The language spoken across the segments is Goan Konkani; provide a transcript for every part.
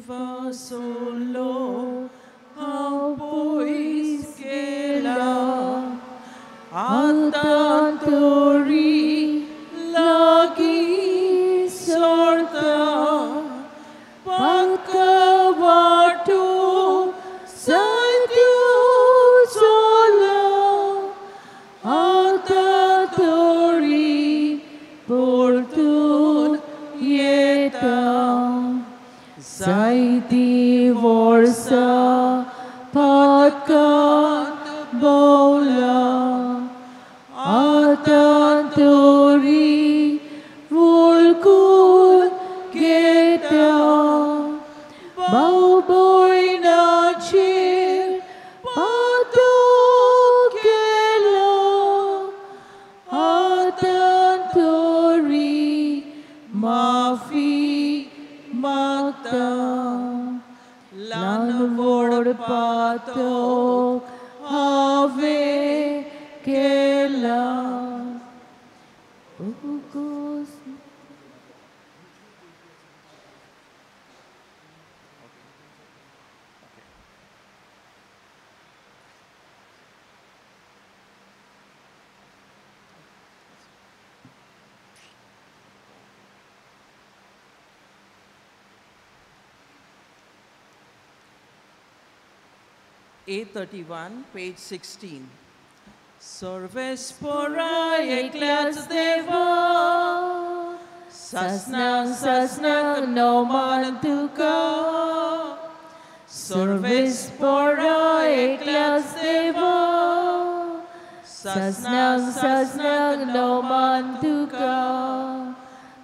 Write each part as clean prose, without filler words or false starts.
देवासोलो हांव पयस गेला आतां तरी लागीं सरता पाका वाटो जायत्यो चला आतां तरी परतून येता जायतीं वर्सां पातकांत भोंवला आतां तरी वळखून घेता भाव भयणाचेर पातक केला आतां तरी माफी मागता ल्हान व्हड पातक हांवें केला. A 31, page 16. Sarvespora ekल्याच देवा सासनाक सासनाक नोमान तुका सर्वेस्पोरा एकल्याच देवा सासनाक सासनाक नोमान तुका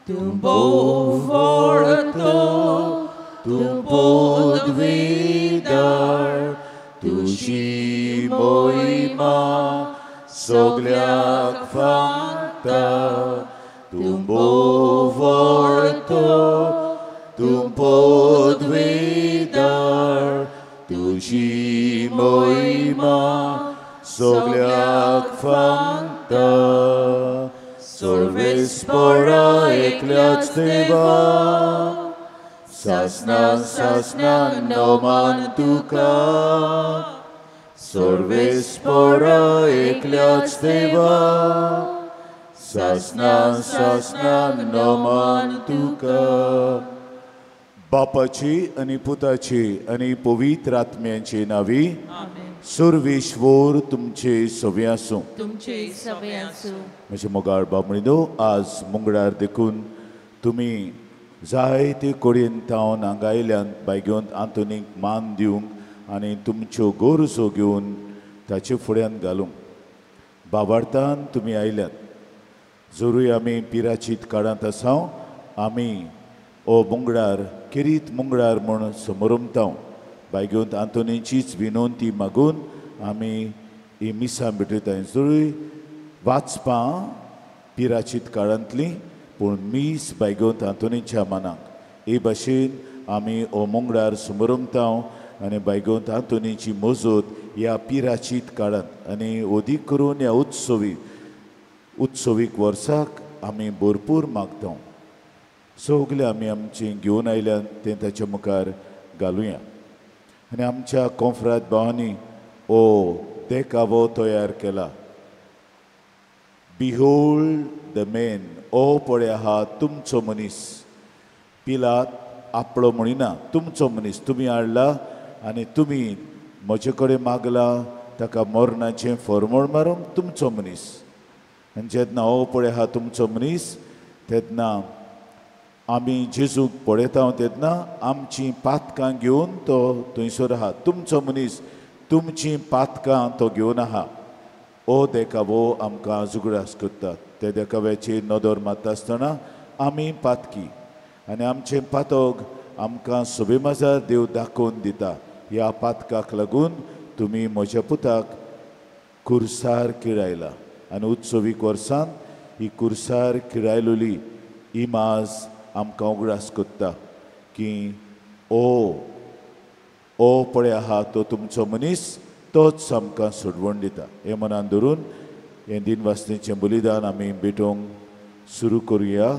तूं भोव व्हडलो तूं पदवीदार तुजी मोहिमा सगल्याक फांकता तूं भोव व्हडलो तूं पदवीदार तुजी मोहिमा सगल्याक फांकता सर्वेस्पोरा एकल्याच देवा सासनाक सासनाक नोमान तुका सर्वेस्पोरा एकल्याच देवा सासनाक सासनाक नोमान तुका. बापाची आनी पुताची आनी पवित्र आत्म्याची नावी सर्वेश्वर तुमचे सवे आसूं. तुमचे सवे आसूं. म्हजे मोगाळ बाबणीनो, आज मंगळार देखून तुमी जायते कडेन तावन हांगा आयल्यान बायगेवन आंतोनीक मान दिवंक आनी तुमच्यो गरजो घेवन ताचे फुड्यान घालूंक बाबार्थान तुमी आयल्यात. जरूय आमी पिराचीत काळांत आसा, आमी ओ मंगळार खेरीत मंगळार म्हूण समरमता. बायगेवन आंतोनीचीच विनवंती मागून आमी ही मिसां भेटयता. जरूय वाचपां पिराचीत काळांतली पूण मीस बायगेवंत आंतोनीच्या मानाक हे भाशेन आमी हो मंगळार समरमता आनी बायगेवंत आंतोनीची मजत ह्या पिराचीत काळांत आनी अदीक करून ह्या उत्सवीक वर्साक आमी भरपूर मागता. सगळे आमी आमचें घेवन आयल्यान तें ताच्या मुखार घालुया. आनी आमच्या कोंफ्राद भावांनी हो देखावो तयार केला. बिहोल्ड the man, ओ पळय आहा तुमचो मनीस. पिलात आपलो म्हणिना, तुमचो मनीस तुमी हाडला आनी तुमी म्हजे कडेन मागला ताका मरणाचें फॉर्मोळ मारूंक तुमचो मनीस. आनी जेन्ना ओ पळय आहा तुमचो मनीस तेन्ना आमी जेजूक पळयता तेन्ना आमचीं पातकां घेवन तो थंयसर आहा. तुमचो मनीस तुमचीं पातकां तो घेवन आहा. ओ देखावो आमकां उगडास करता. त्या देखाव्याचेर नदर मारता आसतना आमी पातकी आनी आमचें पातक आमकां सोबेमाजार देव दाखोवन दिता. ह्या पातकाक लागून तुमी म्हज्या पुताक कुर्सार किरायला आनी उत्सवीक वर्सान ही कुर्सार किरायलोली इमाज आमकां उगडास करता की ओ ओ पळय आहा तो तुमचो मनीस, तोच आमकां सोडवण दिता. हें मनान धरून हें दिनवासनेचें बलिदान आमी भेटोवंक सुरू करुया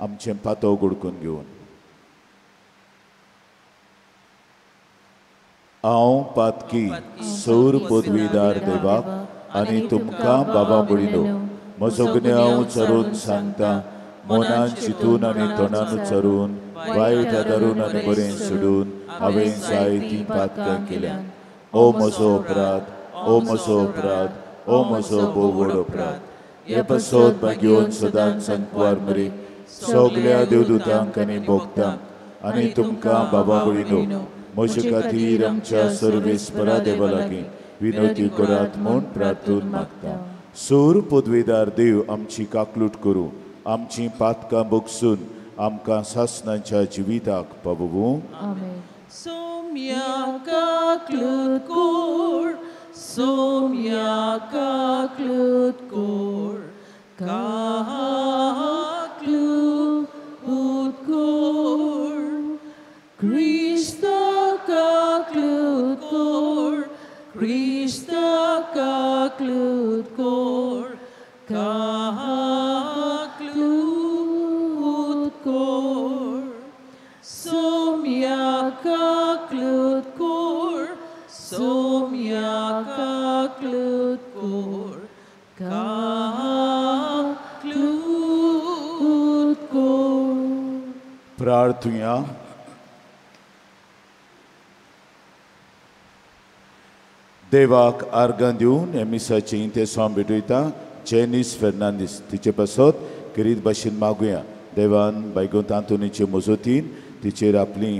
आमचें पातो उगडकून घेवन. हांव पातकी सौर पदवीदार देवाक आनी तुमकां बाबा भयणीनो म्हजो गुन्यांव उच्चारून सांगता, मनान चिंतून आनी तोंडान उच्चारून, वायट आदारून आनी बरें सोडून हांवें जायतीं पातकां केल्यात. ओ म्हजो अपराध, ओ म्हजो अपराध, ओ म्हजो भोव व्हड अपराध. हे पासत भाग्योन सदांच संकवार मरे सगल्या देवदूतांक आनी भोगतांक आनी तुमकां बाबा भयणीनो म्हजे खातीर आमच्या सर्वेस्परा देवा लागीं विनवती करात म्हूण प्रार्थून मागता. सूर पदवीदार देव आमची काकलूट करूं, आमची पातकां बगसून आमकां सासणाच्या जिविताक पावोवूं. सोम्या काकलूट कोर, सोम्या काकलूट कोर, काकलूट कोर, क्रिस्ता काकलूट कोर, क्रिस्ता काकलूट कोर, काकलूट कोर, सोम्या काकलूट कोर, सोम्या काकलूट कोर, काकलूट कोर. प्रार्थुया. देवाक आर्गां दिवन हे मिसाचें ते स्वाम भेटयता जेनीस फेर्नांदीस तिचे पासत खेरीत भाशेन मागुया. देवान बायगोंत आंतोनीचे मजतीन तिचेर आपली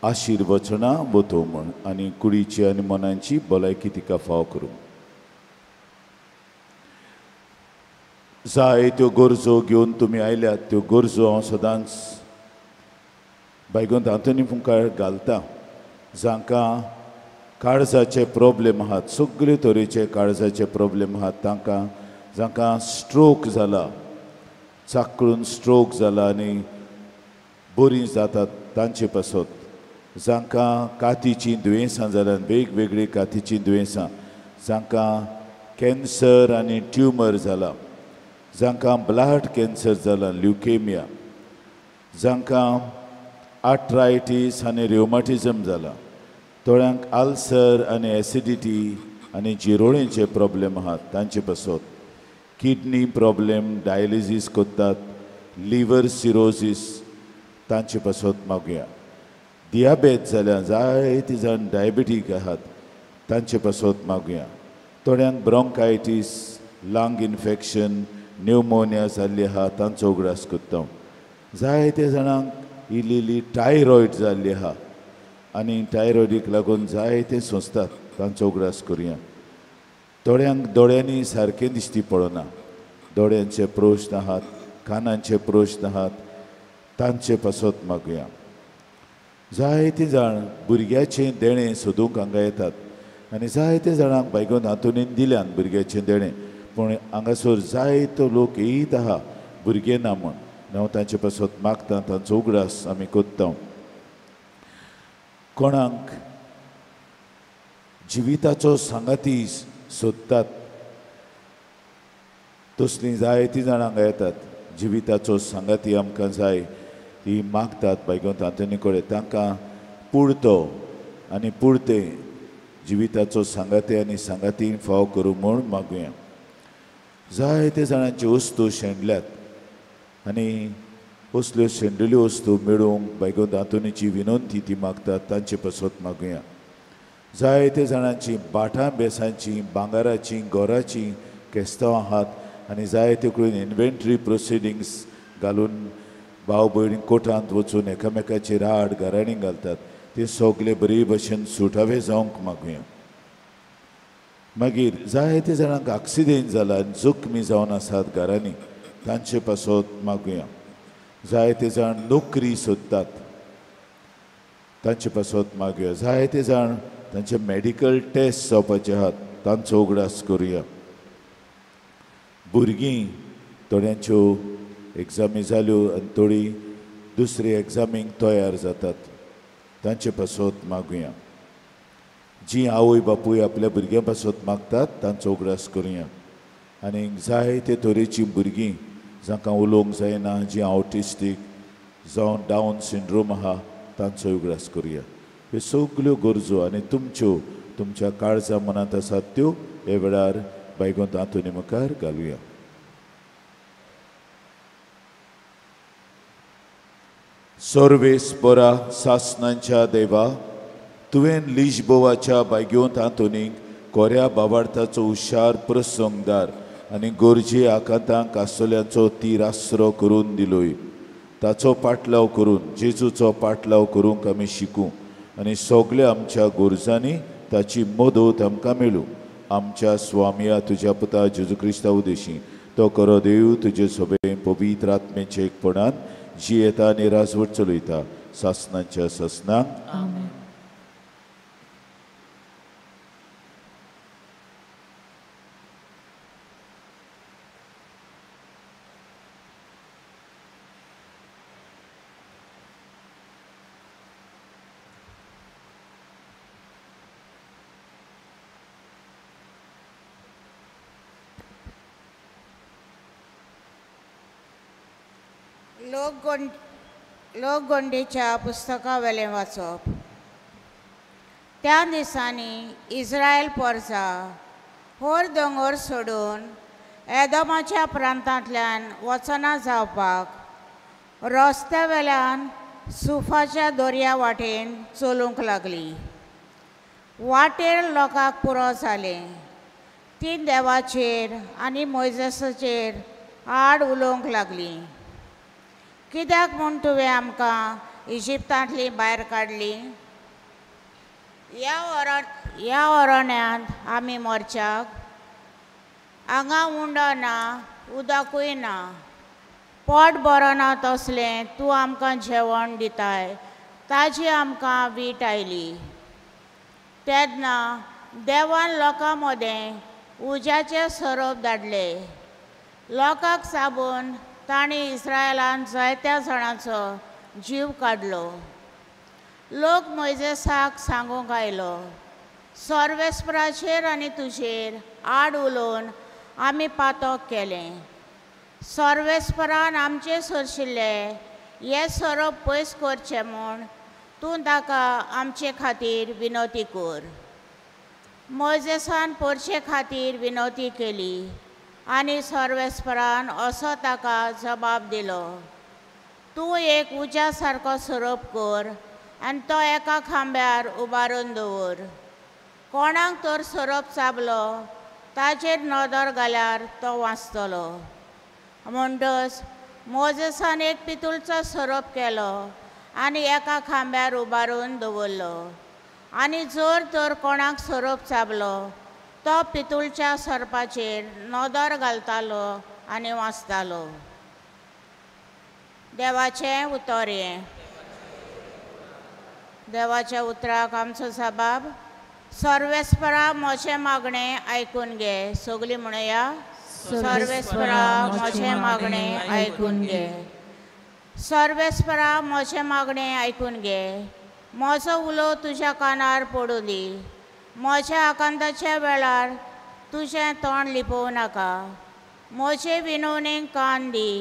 आशिर्वचनां वतोवं म्हूण आनी कुडीची आनी मनाची भलायकी तिका फाव करूं. जाय त्यो गरजो घेवन तुमी आयल्यात, त्यो गरजो हांव सदांच बायगोंत आंतोनी मुखार घालता. जांकां काळजाचे प्रॉब्लेम आहात, सगळे तरेचे काळजाचे प्रॉब्लेम आहात तांकां, जांकां स्ट्रोक जाला, चाकळून स्ट्रोक जाला आनी बरीं जातात तांचे पासत, जांकां कातीचीं दुयेंसां जाल्यात, वेगवेगळीं कातीचीं दुयेंसां, जांकां कॅन्सर आनी ट्युमर जाला, जांकां ब्लड कॅन्सर जाला, ल्युकेमिया, जांकां आर्थरायटीस आनी रिवमाटिझम जाला, थोड्यांक आल्सर आनी एसिडिटी आनी जिरोळेचे प्रॉब्लेम आहात तांचे पासत, किडनी प्रॉब्लेम डायलिसीस करतात, लिवर सिरोजीस तांचे पासत मागुया. दियाबेत जाल्या जायते जाण डायबिटीक आहात तांचे पासत मागुया. थोड्यांक ब्रोंकायटीस, लंग इन्फेक्शन, न्युमोनिया जाल्ली आहा तांचो उगडास करता. जायते जाणांक इल्ली इल्ली टायरॉयड जाल्ली आहा आनी टायरॉयडीक लागून जायते सोंसतात तांचो उगडास करुया. थोड्यांक दोळ्यांनी सारकें दिश्टी पडना, दोळ्यांचे प्रश्न आहात, कानांचे प्रश्न आहात तांचे पासत मागुया. जायते जाण भुरग्याचें देणें सोदूंक हांगा येतात आनी जायते जाणांक बायगोन आंतोनीन दिल्यान भुरग्याचें देणें, पूण हांगासर जायतो लोक येयत आहा भुरगें ना म्हूण. हांव तांचे पासत मागता, तांचो उगडास आमी करता. कोणाक जिविताचो सांगाती सोदतात तसलीं जायतीं जाणां हांगा येतात, जिविताचो सांगाती आमकां जाय ती मागतात बायगोंत आंतोनी कडेन. तांकां पुरतो आनी पुरतें जिविताचो सांगाती आनी सांगाती फाव करूं म्हूण मागुया. जायते जाणांच्यो वस्तू शेणल्यात आनी असल्यो शेंडल्यो वस्तू मेळोवंक बायगोंत आंतोनीची विनंती ती मागतात तांचे पासत मागुया. जायते जाणांची भाटां बेसांची, भांगराचीं, गोराचीं केस्तांव आहात आनी जायते कडेन इन्व्हेंटरी प्रोसिडिंग्स घालून भाव भयणी कोर्टांत वचून एकामेकाचेर आड घराणी घालतात, ते सगळे बरे भशेन सुटावे जावंक मागुया. मागीर जायते जाणांक एक्सिडेंट जाला आनी जखमी जावन आसात घरांनी तांचे पासत मागुया. जायते जाण नोकरी सोदतात तांचे पासत मागुया. जायते जाण तांचे मेडिकल टेस्ट जावपाचे आहात तांचो उगडास करुया. भुरगीं थोड्यांच्यो एग्जामी जाल्यो आनी थोडीं दुसरे एग्जामींक तयार जातात तांचे पासत मागुया. जी आवय बापूय आपल्या भुरग्यां पासत मागतात तांचो उगडास करुया. आनी जायते तरेचीं भुरगीं जांकां उलोवंक जायना, जीं ऑटिस्टीक जावं डावन सिंड्रोम आहा तांचो उगडास करुया. ह्यो सगल्यो गरजो आनी तुमच्यो तुमच्या काळजा मनांत आसात त्यो ह्या वेळार बायगोंत आंतोनी मुखार घालुया. सर्वेस्परा सासनांच्या देवा, तुवें लिजबोवाच्या बायगोंत आंतोनीक कोऱ्या बाबार्थाचो हुशार प्रसंगदार आनी गरजे आकांतांक आसतल्यांचो तीर आसरो करून दिलोय. ताचो पाटलाव करून जेजूचो पाटलाव करूंक आमी शिकूं आनी सगल्या आमच्या गरजांनी ताची मदत आमकां मेळूं. आमच्या स्वामया तुज्या पुता जेजू क्रिस्ता उदेशी तो करो देव तुजे सोबे पवित्र आत्मेचे एकपणान जियेता आनी राजवट चलयता सासनाच्या सासनाक. आमेन. लोकगोंडीच्या पुस्तकावेलें वाचप. त्या दिसांनी इस्रायल पोरसा होर दोंगर सोडून एदोमाच्या प्रांतांतल्यान वचना जावपाक रस्त्या वेल्यान सुफाच्या दर्या वाटेन चलूंक लागली. वाटेर लोकांक पुरो जालें. ती देवाचेर आनी मोयजेसाचेर आड उलोवंक लागली. कित्याक म्हूण तुवें आमकां इजिप्तांतली भायर काडली? ह्या अरण्यांत आमी मरच्याक हांगा उंडो ना, उदकूय ना, पोट बरो ना तसलें तूं आमकां जेवण दिताय ताजी आमकां वीट आयली. तेन्ना देवान लोकां मदें उज्याचे सोरोप धाडले. लोकांक साबून तांणी इस्रायलान जायत्या जाणांचो जीव काडलो. लोक मोयजेसाक सांगूंक आयलो, सर्वेस्पराचेर आनी तुजेर आड उलोवन आमी पातक केलें. सर्वेस्परान आमचे सरशिल्ले हे सोरोप पयस करचे म्हूण तूं ताका आमचे खातीर विनवती कर. मोयजेसान पोरचे खातीर विनवती केली आनी सर्वेस्परान असो ताका जबाब दिलो, तूं एक उज्या सारको सोरोप कर आनी तो एका खांब्यार उबारून दवर. कोणाक तर सोरोप चाबलो ताचेर नदर घाल्यार तो वांचतलो. म्हणटच मोजेसान एक पितूळचो सोरोप केलो आनी एका खांब्यार उबारून दवरलो आनी जर तर कोणाक सोरोप चाबलो तो पितूळच्या सोरपाचेर नदर घालतालो आनी वाचतालो. देवाचें उतर हें. देवाच्या उतराक आमचो जबाब. सर्वेस्परा म्हजें मागणें आयकून घे. सगळीं म्हणया, सर्वेस्परा म्हजें मागणें आयकून घे. सर्वेस्परा म्हजें मागणें आयकून घे. म्हजो उलो तुज्या कानार पडूं दी. म्हज्या आकांताच्या वेळार तुजें तोंड लिपोवं नाका. म्हजे विनवणेक कान दी.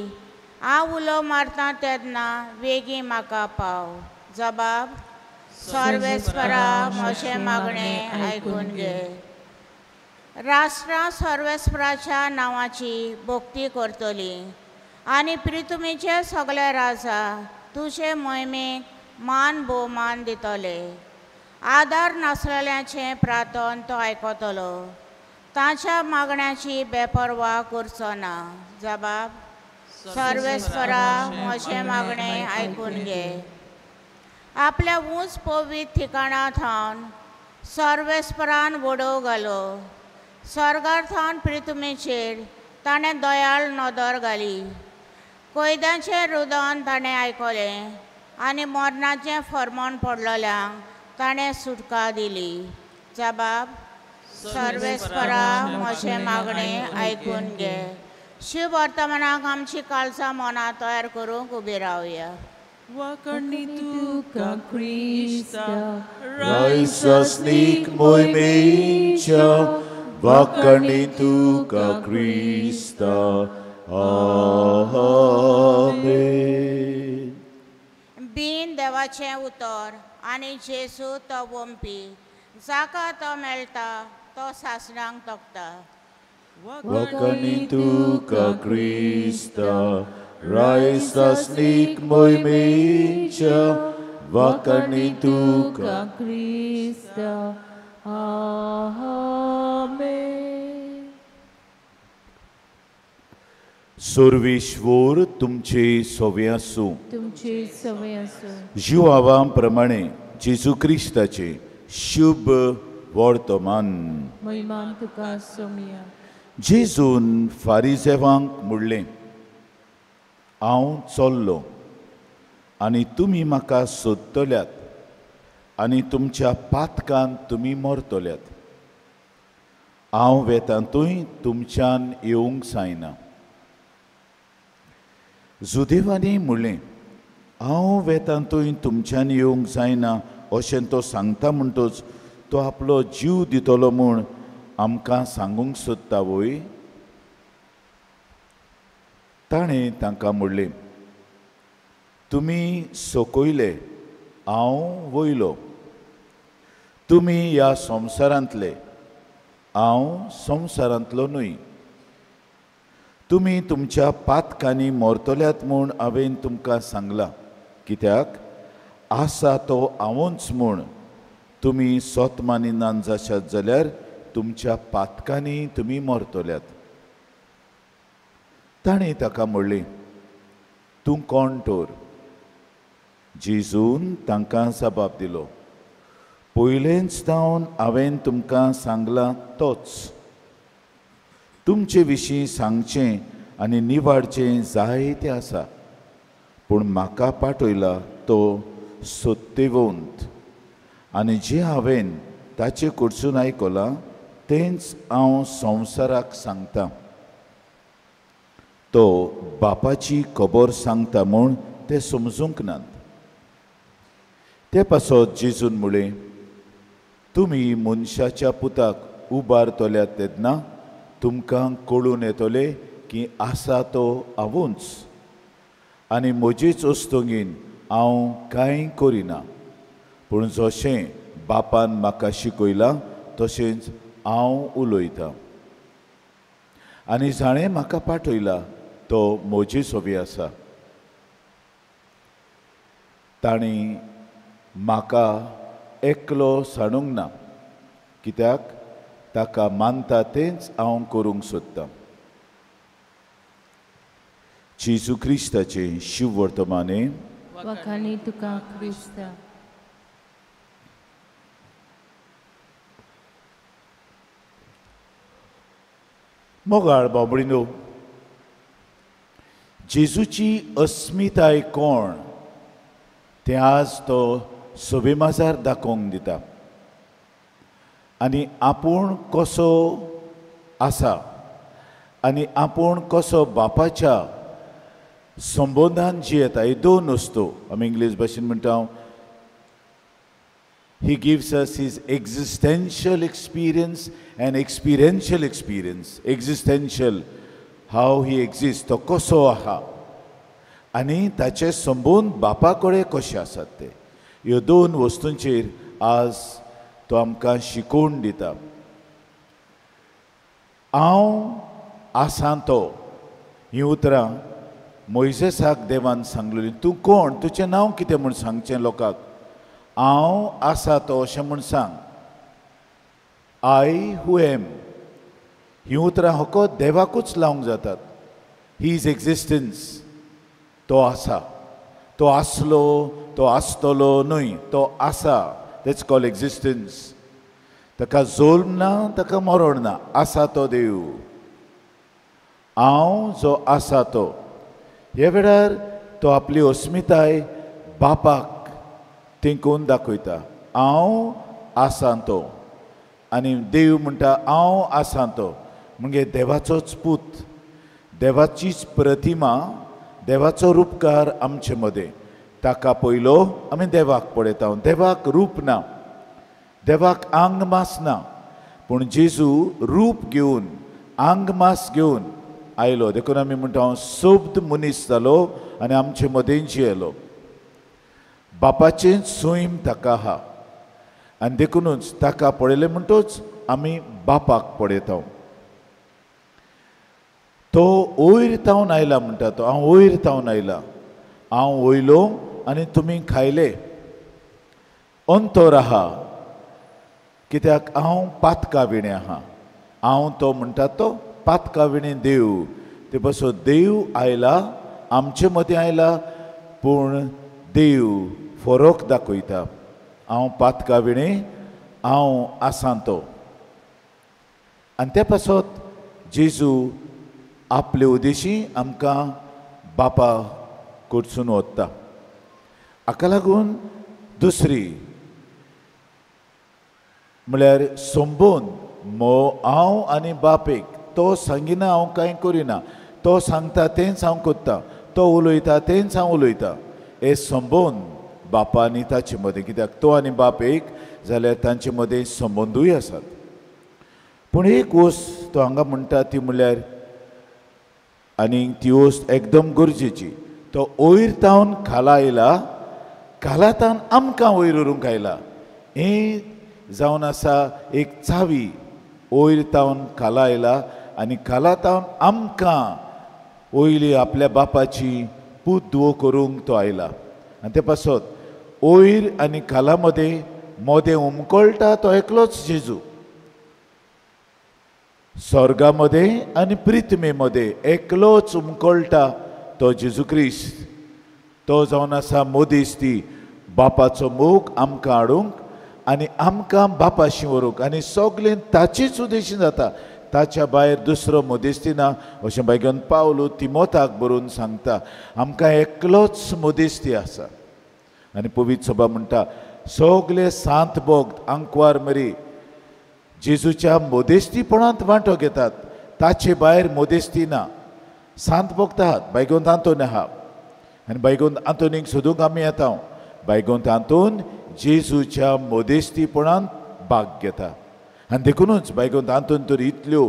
हांव उलो मारता तेन्ना वेगीं म्हाका पाव. जबाब. सर्वेस्परा म्हजें मागणें आयकून घे. राष्ट्रां सर्वेस्पराच्या नांवाची भक्ती करतलीं आनी प्रिथुमीचे सगळे राजा तुजे मोहिमेक मान भोवमान दितले. आदार नासलेल्याचें प्रार्थन तो आयकतलो. ताच्या मागण्याची बेपर्वा करचो ना. जबाब. सर्वेस्परा म्हजें मागणें आयकून घे. आपल्या उंच पवित्र ठिकाणा थावन सर्वेस्परान वडोव घालो. स्वर्गार थावन प्रिथुमीचेर ताणें दयाळ नदर घाली. कैद्यांचें रुदन ताणें आयकलें आनी मरणाचें फर्मान पडलेल्यांक ताणें सुटका दिली. जबाब. सर्वेस्परा म्हजें मागणें आयकून घे. शिव वर्तमानाक आमची काळजां मनां तयार करूंक उबी रावया. Wakarnituka Krista, Raisasnik moimecha, Wakarnituka Krista, Amen. बीन देवाचें उतर आनी जेजू तो वंपी जाका तो मेळटा तो सासणांक तोखता. Wakani tuka Krista, Raistasnik moimecha, Wakani tuka Krista. Amen. Sarveshwar तुमचे सवे आसूं. तुमचे सवे आसूं. जिवावा प्रमाणे जेजू क्रिस्ताचे शुभ वर्तमान. महिमा तुका सोमिया. जेजून फारिजेवांक म्हणलें, हांव चल्लो आनी तुमी म्हाका सोदतल्यात आनी तुमच्या पातकान तुमी मरतल्यात. हांव वेता थंय तुमच्यान येवंक जायना. जुदेवांनी म्हणलें, हांव वेता थंय तुमच्यान येवंक जायना अशें तो सांगता म्हणटच तो आपलो जीव दितलो म्हूण आमकां सांगूंक सोदता वय? ताणें तांकां म्हणलें, तुमी सकयले, हांव वयलो. तुमी ह्या संवसारांतले, हांव संवसारांतलो न्हय. तुमी तुमच्या पातकांनी मरतल्यात म्हूण हांवें तुमकां सांगलां, कित्याक आसा तो हांवूच म्हूण तुमी सोत मानिनात जाशात जाल्यार तुमच्या पातकांनी तुमी मरतल्यात. ताणें ताका म्हणलें, तूं कोण तर? जेजून तांकां जबाब दिलो, पयलेंच जावन हांवें तुमकां सांगलां तोच. तुमचे विशीं सांगचें आनी निवाडचें जायतें आसा, पूण म्हाका पाठयला तो सत्यवंत आनी जें हांवें ताचे कडसून आयकलां तेंच हांव संवसाराक सांगतां. तो बापाची खबर सांगता म्हूण ते समजूंक नात. ते पासत जेजून म्हणलें, तुमी मनशाच्या पुताक उबारतल्यात तेन्ना तुमकां कळून येतलें की आसा तो हांवूच आनी म्हजेच अस्तंगीन हांव कांय करिना, पूण जशें बापान म्हाका शिकयलां तशेंच हांव उलयतां. आनी जाणें म्हाका पाठयला तो म्हजे सोबी आसा. तांणी म्हाका एकलो सांडूंक ना, कित्याक ताका मानता तेंच हांव करूंक सोदतां. जेजू क्रिस्ताचें शिववर्तमाने. वाखाणी तुका क्रिस्ता. मोगाळ बाबडीनो, जेजूची अस्मिताय कोण तें आज तो सभेमाजार दाखोवंक दिता आनी आपूण कसो आसा आनी आपूण कसो बापाच्या संबंदान जियेता ही दोन वस्तू आमी इंग्लीश भाशेन म्हणटा. He gives us his existential experience and experiential experience. Existential, how he exists, तो कसो आहा आनी ताचे संबंद बापा कडेन कशे आसात ते, ह्यो दोन वस्तूंचेर आज तो आमकां शिकोवन दिता. हांव आसा तो हीं उतरां मोयजेसाक देवान सांगलेली. तूं कोण, तुजें नांव कितें म्हूण सांगचें लोकांक? हांव आसा तो अशें म्हूण सांग. I who M हीं उतरां फकत देवाकूच लावंक जातात. He is existence, तो आसा, तो आसलो, तो आसतलो न्हय, तो आसा. That's called existence. ताका जोल्म ना, ताका मरण ना, आसा तो देव. हांव जो आसा तो. ह्या वेळार तो आपली अस्मिताय बापाक तेंकून दाखयता. हांव आसा तो. आनी देव म्हणटा हांव आसा तो, म्हणजे देवाचोच पूत, देवाचीच प्रतिमा, देवाचो रुपकार आमचे मदें. ताका पयलो आमी देवाक पळयता. देवाक रूप ना, देवाक आंग मास ना, पूण जेजू रूप घेवन आंग मास घेवन आयलो. देखून आमी म्हणटा हांव शब्द मनीस जालो आनी आमचे मदें जियेलो. बापाचें सैम ताका आहा आनी देखुनूच ताका पळयलें म्हणटूच आमी बापाक पळयता. तो वयर तावन आयला म्हणटा तो, हांव वयर तावन आयला, हांव वयलो आनी तुमी खायले. अंतर आहा कित्याक हांव पातका विणें आहा, हांव तो म्हणटा तो पातका विणें देव. ते पासून देव आयला आमचे मदें आयला, पूण देव फरक दाखयता, हांव पातका विणें हांव आसा तो. आनी ते पासत जेजू आपले उद्देशी आमकां बापा कडसून वता. हाका लागून दुसरी म्हळ्यार संबंद हांव आनी बापेक, तो सांगिना हांव कांय करिना, तो सांगता तेंच हांव करता, तो उलयता तेंच हांव उलयता. हे संबंद बापा आनी ताचे मदें, कित्याक तो आनी बाप एक जाल्यार तांचे मदें संबंदूय आसात. पूण एक वस्त तो हांगा म्हणटा ती म्हणल्यार, आनी ती वस्त एकदम गरजेची, तो वयर तावन खाला आयला, खाला तावन आमकां वयर व्हरूंक आयला. हें जावन आसा एक चावी, वयर तावन खाला आयला आनी खाला तावन आमकां वयली आपल्या बापाची पूत धुवो करूंक तो आयला. आनी ते पासत वयर आनी खाला मदें मदें उमकळटा तो एकलोच जेजू. स्वर्गा मदें आनी पृथ्वी मदें एकलोच उमकळटा तो जेजू क्रिस्त. तो जावन आसा मदेस्ती, बापाचो मोग आमकां हाडूंक आनी आमकां बापाशी व्हरूंक, आनी सगळें ताचेच उद्देशीन जाता, ताच्या भायर दुसरो मदेस्ती ना. अशें बायगन पावलो तिमोताक बरोवन सांगता, आमकां एकलोच मदेस्ती आसा. आनी पवित्र सभा म्हणटा सगळे सांत भक्त आंकवार मरी जेजूच्या मदेस्तीपणांत वांटो घेतात, ताचे भायर मदेस्ती ना. सांत भक्त आहात, बायगोंत आंतोन आहा आनी बायगोंत आंतोनीक सोदूंक आमी येता. बायगोंत आंतोन जेजूच्या मदेस्तीपणांत भाग घेता आनी देखुनूच बायगोंत आंतोन तर इतल्यो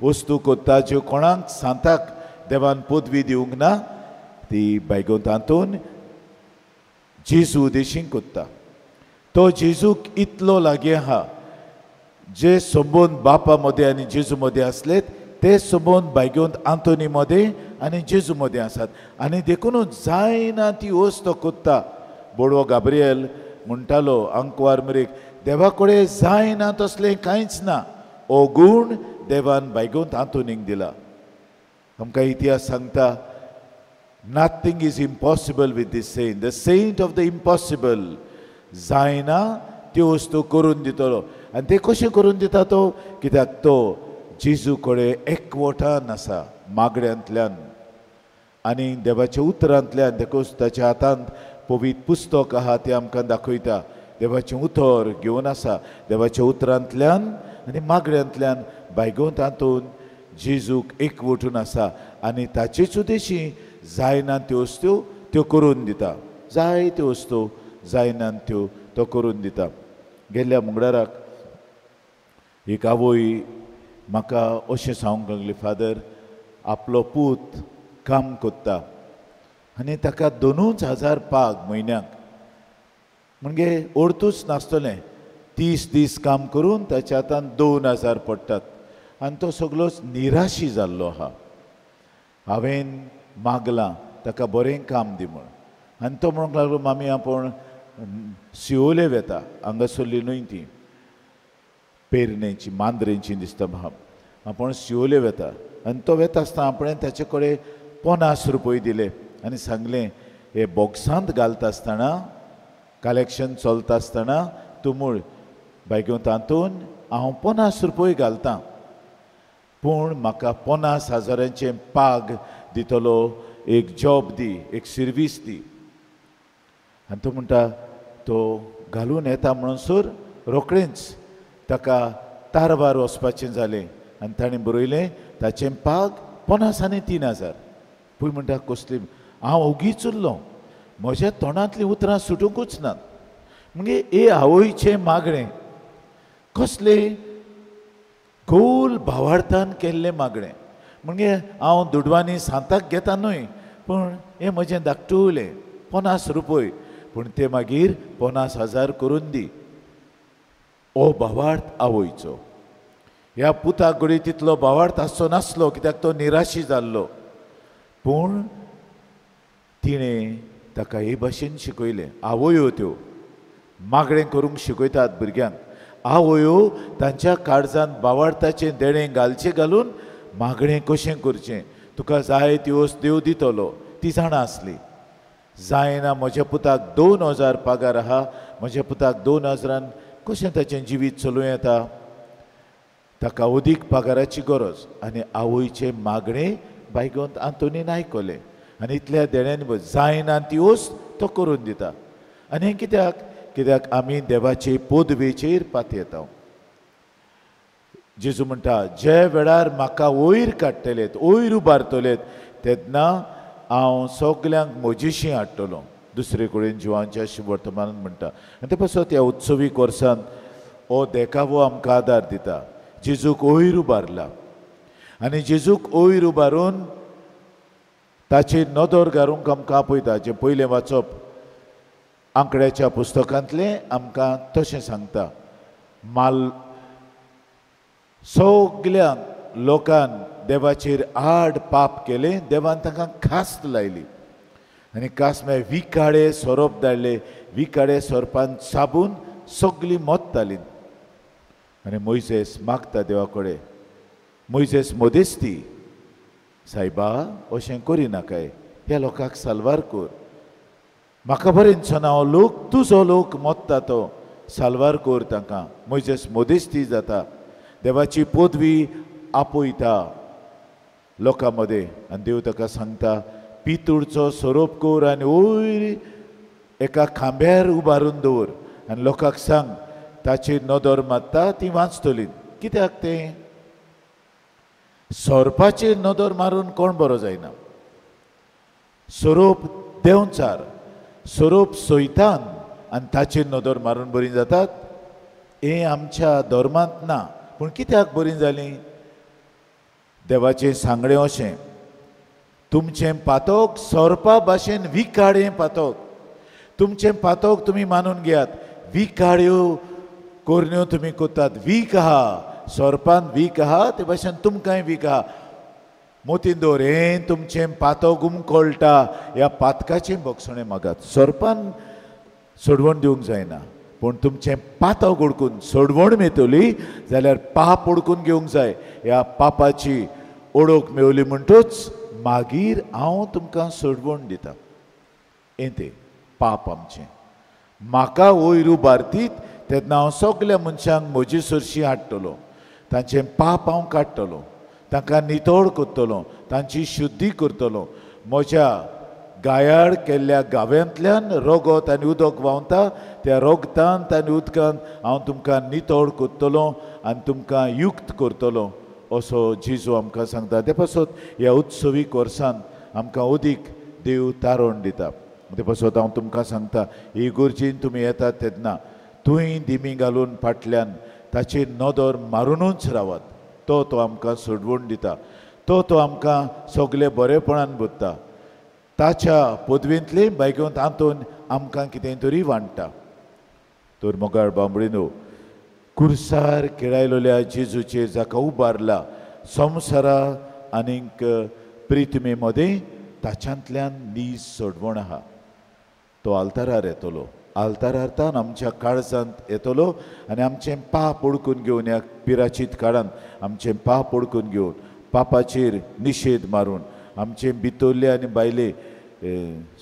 वस्तू कोत्ता ज्यो कोणाक सांताक देवान पदवी दिवंक ना, ती बायगोंत आंतोन जेजू उद्देशीन कोत्ता. तो जेजूक इतलो लागीं आहा, जे संबंद बापा मदें आनी जेजू मदें आसले ते संबंद बायगोंत आंतोनी मदें आनी जेजू मदें आसात. आनी देखुनूच जायना ती वस्त तो कोत्ता. बोडवो गाब्रियल म्हणटालो आंकवार मरेक, देवा कडेन जायना तसलें कांयच ना, हो गूण देवान बायगोंत आंतोनीक दिला. आमकां इतिहास सांगता, nothing is impossible with this saint, the saint of the impossible. जायना त्यो वस्तू करून दितलो. आनी ते कशें करून दिता तो, कित्याक तो जेजू कडेन एकवटान आसा, मागण्यांतल्यान आनी देवाच्या उतरांतल्यान. देखून ताच्या हातांत पवित्र पुस्तक आहा तें आमकां दाखयता, देवाचें उतर घेवन आसा. देवाच्या उतरांतल्यान आनी मागण्यांतल्यान बायगोंत आंतोन जेजूक एकवटून आसा आनी ताचेच उद्देशी जायना त्यो वस्तू त्यो करून दिता, जायत्यो वस्तू जायना त्यो तो करून दिता. गेल्ल्या मंगळाराक एक आवय म्हाका अशें सांगूंक लागली, फादर आपलो पूत काम कोत्ता आनी ताका 2,000 पाग म्हयन्याक, म्हणजे अर्थूच नासतलें, 30 दीस काम करून ताच्या हातान 2,000 पडटात आनी तो सगळोच निराशी जाल्लो आहा. हांवें मागलां ताका बरें काम दी म्हूण, आनी तो म्हणूंक लागलो, मामी आपूण सियोले वेता, हांगासरली न्हय ती पेरणेची मांद्रेची दिसता म्हाका, आपूण सियोले वेता. आनी तो वेता आसतना आपणें ताचे कडेन 50 रुपये दिले आनी सांगलें, हे बॉक्सांत घालता आसतना, कलेक्शन चलता आसतना तूं मूळ बायगो तातूंत हांव 50 रुपये घालतां, पूण म्हाका 50,000 पाग दितलो, एक जॉब दी, एक सर्वीस दी. आनी तो म्हणटा तो घालून येता म्हणसर रोखडेंच ताका तारवार वचपाचें जालें आनी ताणें बरयलें ताचें पाग 50 आनी 3,000. पळय म्हणटा कसली, हांव ओगीच उरलो, म्हज्या तोंडांतलीं उतरां सुटुंकूच नात. म्हणजे हे आवयचें मागणें कसलें खोल भावार्थान केल्लें मागणें. म्हणजे हांव दुडवांनी सांताक घेता न्हय, पूण हें म्हजें धाकटुलें 50 रुपय, पूण ते मागीर 50,000 करून दी. ओ भावार्थ आवयचो. ह्या पुताक घडये तितलो भावार्थ आसचो नासलो, कित्याक तो निराशी जाल्लो, पूण तिणें ताका हे भाशेन शिकयलें. आवयो त्यो मागणें करूंक शिकयतात भुरग्यांक. आवयो तांच्या काळजांत भावार्थाचें देणें घालचें घालून मागणें कशें करचें, तुका जाय त्यो देव दितलो, ती जाणा आसली. जायना म्हज्या पुताक 2,000 पगार आहा, म्हज्या पुताक 2,000 कशें ताचें जिवीत चलूं येता, ताका अदीक पगाराची गरज. आनी आवयचें मागणें बायगोंत आंतोनीन आयकलें आनी इतल्या देण्यांनी जायना ती वस्त तो करून दिता. आनी हें कित्याक? कित्याक आमी देवाचे पदवेचेर पातयेता. जेजू म्हणटा, जे वेळार म्हाका वयर काडटलेत, वयर उबारतलेत, तेन्ना हांव सगल्यांक म्हजेशी हाडटलो. दुसरे कडेन जिवांच्या वर्तमानान म्हणटा. आनी ते पासत ह्या उत्सवी वर्सांत हो देखावो आमकां आदार दिता. जेजूक वयर उबारला आनी जेजूक वयर उबारून ताचेर नदर घालूंक आमकां आपयता. जें पयलें वाचप आंकड्याच्या पुस्तकांतलें आमकां तशें सांगता. माल सगल्या लोकान देवाचेर आड पाप केलें, देवान तांकां खास्त लायली आनी खास म्हळ्यार विकाडे सोरोप धाडले. विकाडे सोरपान साबून सगळीं मोत्तालीं. आनी मोयजेस मागता देवा कडेन, मोयजेस मदेस्ती, सायबा अशें करिनाकाय, ह्या लोकांक साल्वार कर, म्हाका बरें दिसना हो लोक, तुजो लोक मोत्ता तो, साल्वार कर तांकां. मोयजेस मदेस्ती जाता, देवाची पदवी आपयता लोकां मदें. आनी देव ताका सांगता, पितूळचो सोरोप कर आनी वयर एका खांब्यार उबारून दवर आनी लोकांक सांग ताचेर नदर मारता ती वाचतली. कित्याक तें सोरपाचेर नदर मारून कोण बरो जायना. सोरोप देंवचार, सोरोप सैतान आनी ताचेर नदर मारून बरीं जातात हें आमच्या धर्मांत ना. पूण कित्याक बरीं जालीं? देवाचें सांगणें अशें, तुमचें पातक सोरपा भाशेन विकाळें पातक, तुमचें पातक तुमी मानून घेयात, विकाळ्यो करण्यो तुमी करतात, वीख आहा, सोरपान वीख आहा ते भाशेन तुमकांय वीख आहा. मोतीन दवर, हें तुमचें पातक उमकळटा, ह्या पातकाचें भोगसणें मागात. सोरपान सोडवण दिवंक जायना, पूण तुमचें पातक उडकून सोडवण मेळटली जाल्यार पाप उडकून घेवंक जाय. ह्या पापाची ओळख मेवली म्हणटूच मागीर हांव तुमकां सोडवण दिता. हें तें पाप आमचें. म्हाका वयर उबारतीत तेन्ना हांव सगल्या मनशांक म्हजे सरशी हाडटलो, तांचें पाप हांव काडटलो, तांकां नितळ करतलो, तांची शुद्धी करतलो. म्हज्या गायाळ केल्ल्या गाव्यांतल्यान रगत आनी उदक व्हांवता, त्या रगतांत आनी उदकांत हांव तुमकां नितळ करतलो आनी तुमकां युक्त करतलो, असो जेजू आमकां सांगता. ते पासत ह्या उत्सवीक वर्सान आमकां अदीक देव तारण दिता. ते पासत हांव तुमकां सांगता, ही इगर्जेन तुमी येतात तेन्ना तुंय दिमी घालून फाटल्यान ताचेर नदर मारुनूच रावात. तो तो आमकां सोडवण दिता, तो तो आमकां सगळे बरेपणान भरता. ताच्या पदवेंतले बायकोंत आंतोन आमकां कितें तरी वांट्टा. तर मोगाळ बांबडीनो, कुर्सार खेळायलोल्या जेजूचेर जाका उबारला संवसारा आनीक प्रितमे मदें, ताच्यांतल्यान नीज सोडवण आहा. तो आल्तारार येतलो, आल्तारार तान आमच्या काळजांत येतलो आनी आमचें पाप उडकून घेवन, ह्या पिराचीत काळान आमचें पाप उडकून घेवन, पापाचेर निशेध मारून आमचें भितरलें आनी भायलें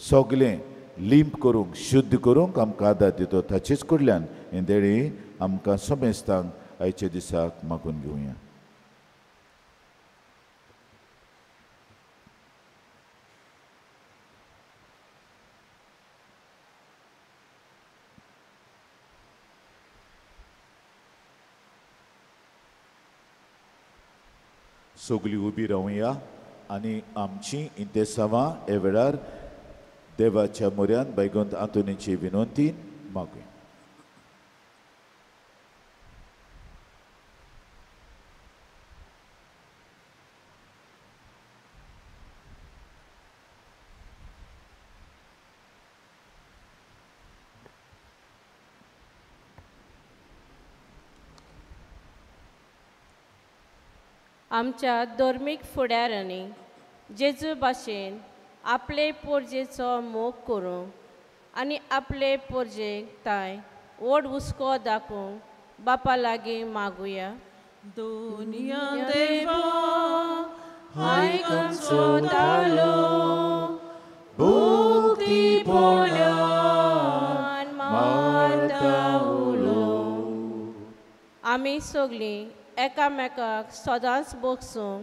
सगलें लिंप करूंक, शुद्ध करूंक आमकां आदार दितो. ताचेच कडल्यान हें देणें आमकां समेस्तांक आयच्या दिसाक मागून घेवया. सगळीं उबी रावया आनी आमची इंतेसांवां हे वेळार देवाच्या म्हऱ्यांत बायगोंत आंतोनीची विनंती मागुया. आमच्या धर्मीक फुडाऱ्यांनी जेजू भाशेन आपले पोरजेचो मोग करूंक आनी आपले पोरजेक ताय व्हड हुस्को दाखोवंक बापा लागीं मागुया. दुनिया देवा आयकूंचो ताळो भक्तीपणान मारता उलो. आमी सगळीं एकामेकाक सदांच भोगसूंक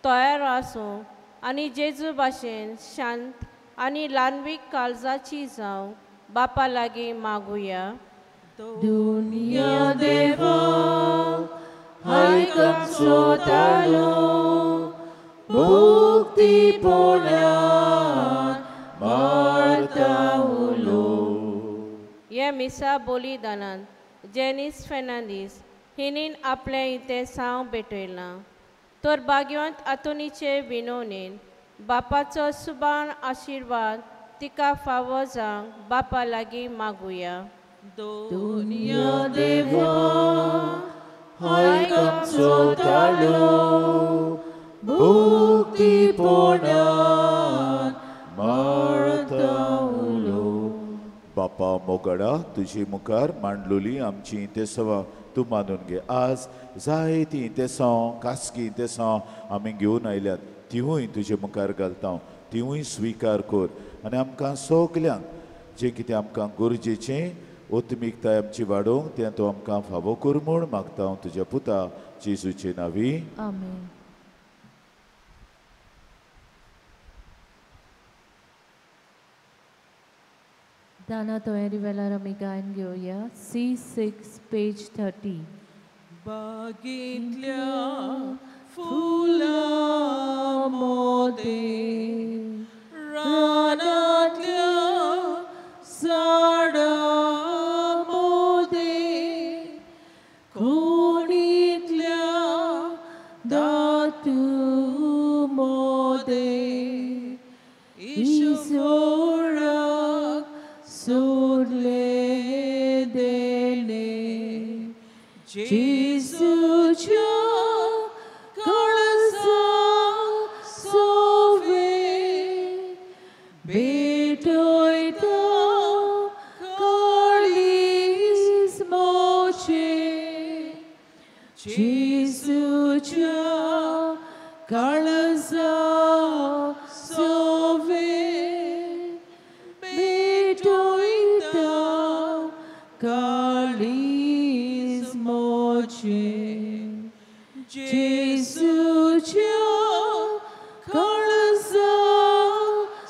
तयार आसूंक आनी जेजू भाशेन शांत आनी ल्हानवीक काळजाची जावंक बापा लागीं मागुया. दुनिया देवा आयकूंचो ताळो भक्तीपणान मारता उलो. ह्या मिसा बलिदानान जेनीस फेर्नांदीस हिणेन आपलें इतें सांव भेटयलां तर भाग्यवंत आतोनीचे विनवणेन बापाचो सुबान आशिर्वाद तिका फावो जावंक बापा लागीं मागुया. दुनिया देवा आयकूंचो ताळो भक्तीपणान मारता उलो. बापा मोगडा तुजे मुखार मांडलोली आमची इंतेसांवां तूं मानून घे. आज जायतीं इंतेसांव खासगी इंतेसांव आमी घेवन आयल्यात तिवूय तुजे मुखार घालता, तिवूय स्विकार कर आनी आमकां सगल्यांक जें कितें आमकां गरजेचें ओतमीकताय आमची वाडोवंक तें तूं आमकां फावो कर म्हूण मागता हांव तुज्या पुता जेजूचे नांवी. आमेन. दाना तयारी वेळार आमी गायन घेवया. C6 page 30. बागेंतल्या फुलां मोदें रानांतल्या झाडां मोदें कोणींतल्या धातू मोदें ईश्वराक सोडले देणे जेजूच्या काळजा सोवे भेटयता काळीज मोचे जेजूच्या काळजा सोवे भेटयता काळीज मोचे जेजूच्या काळजा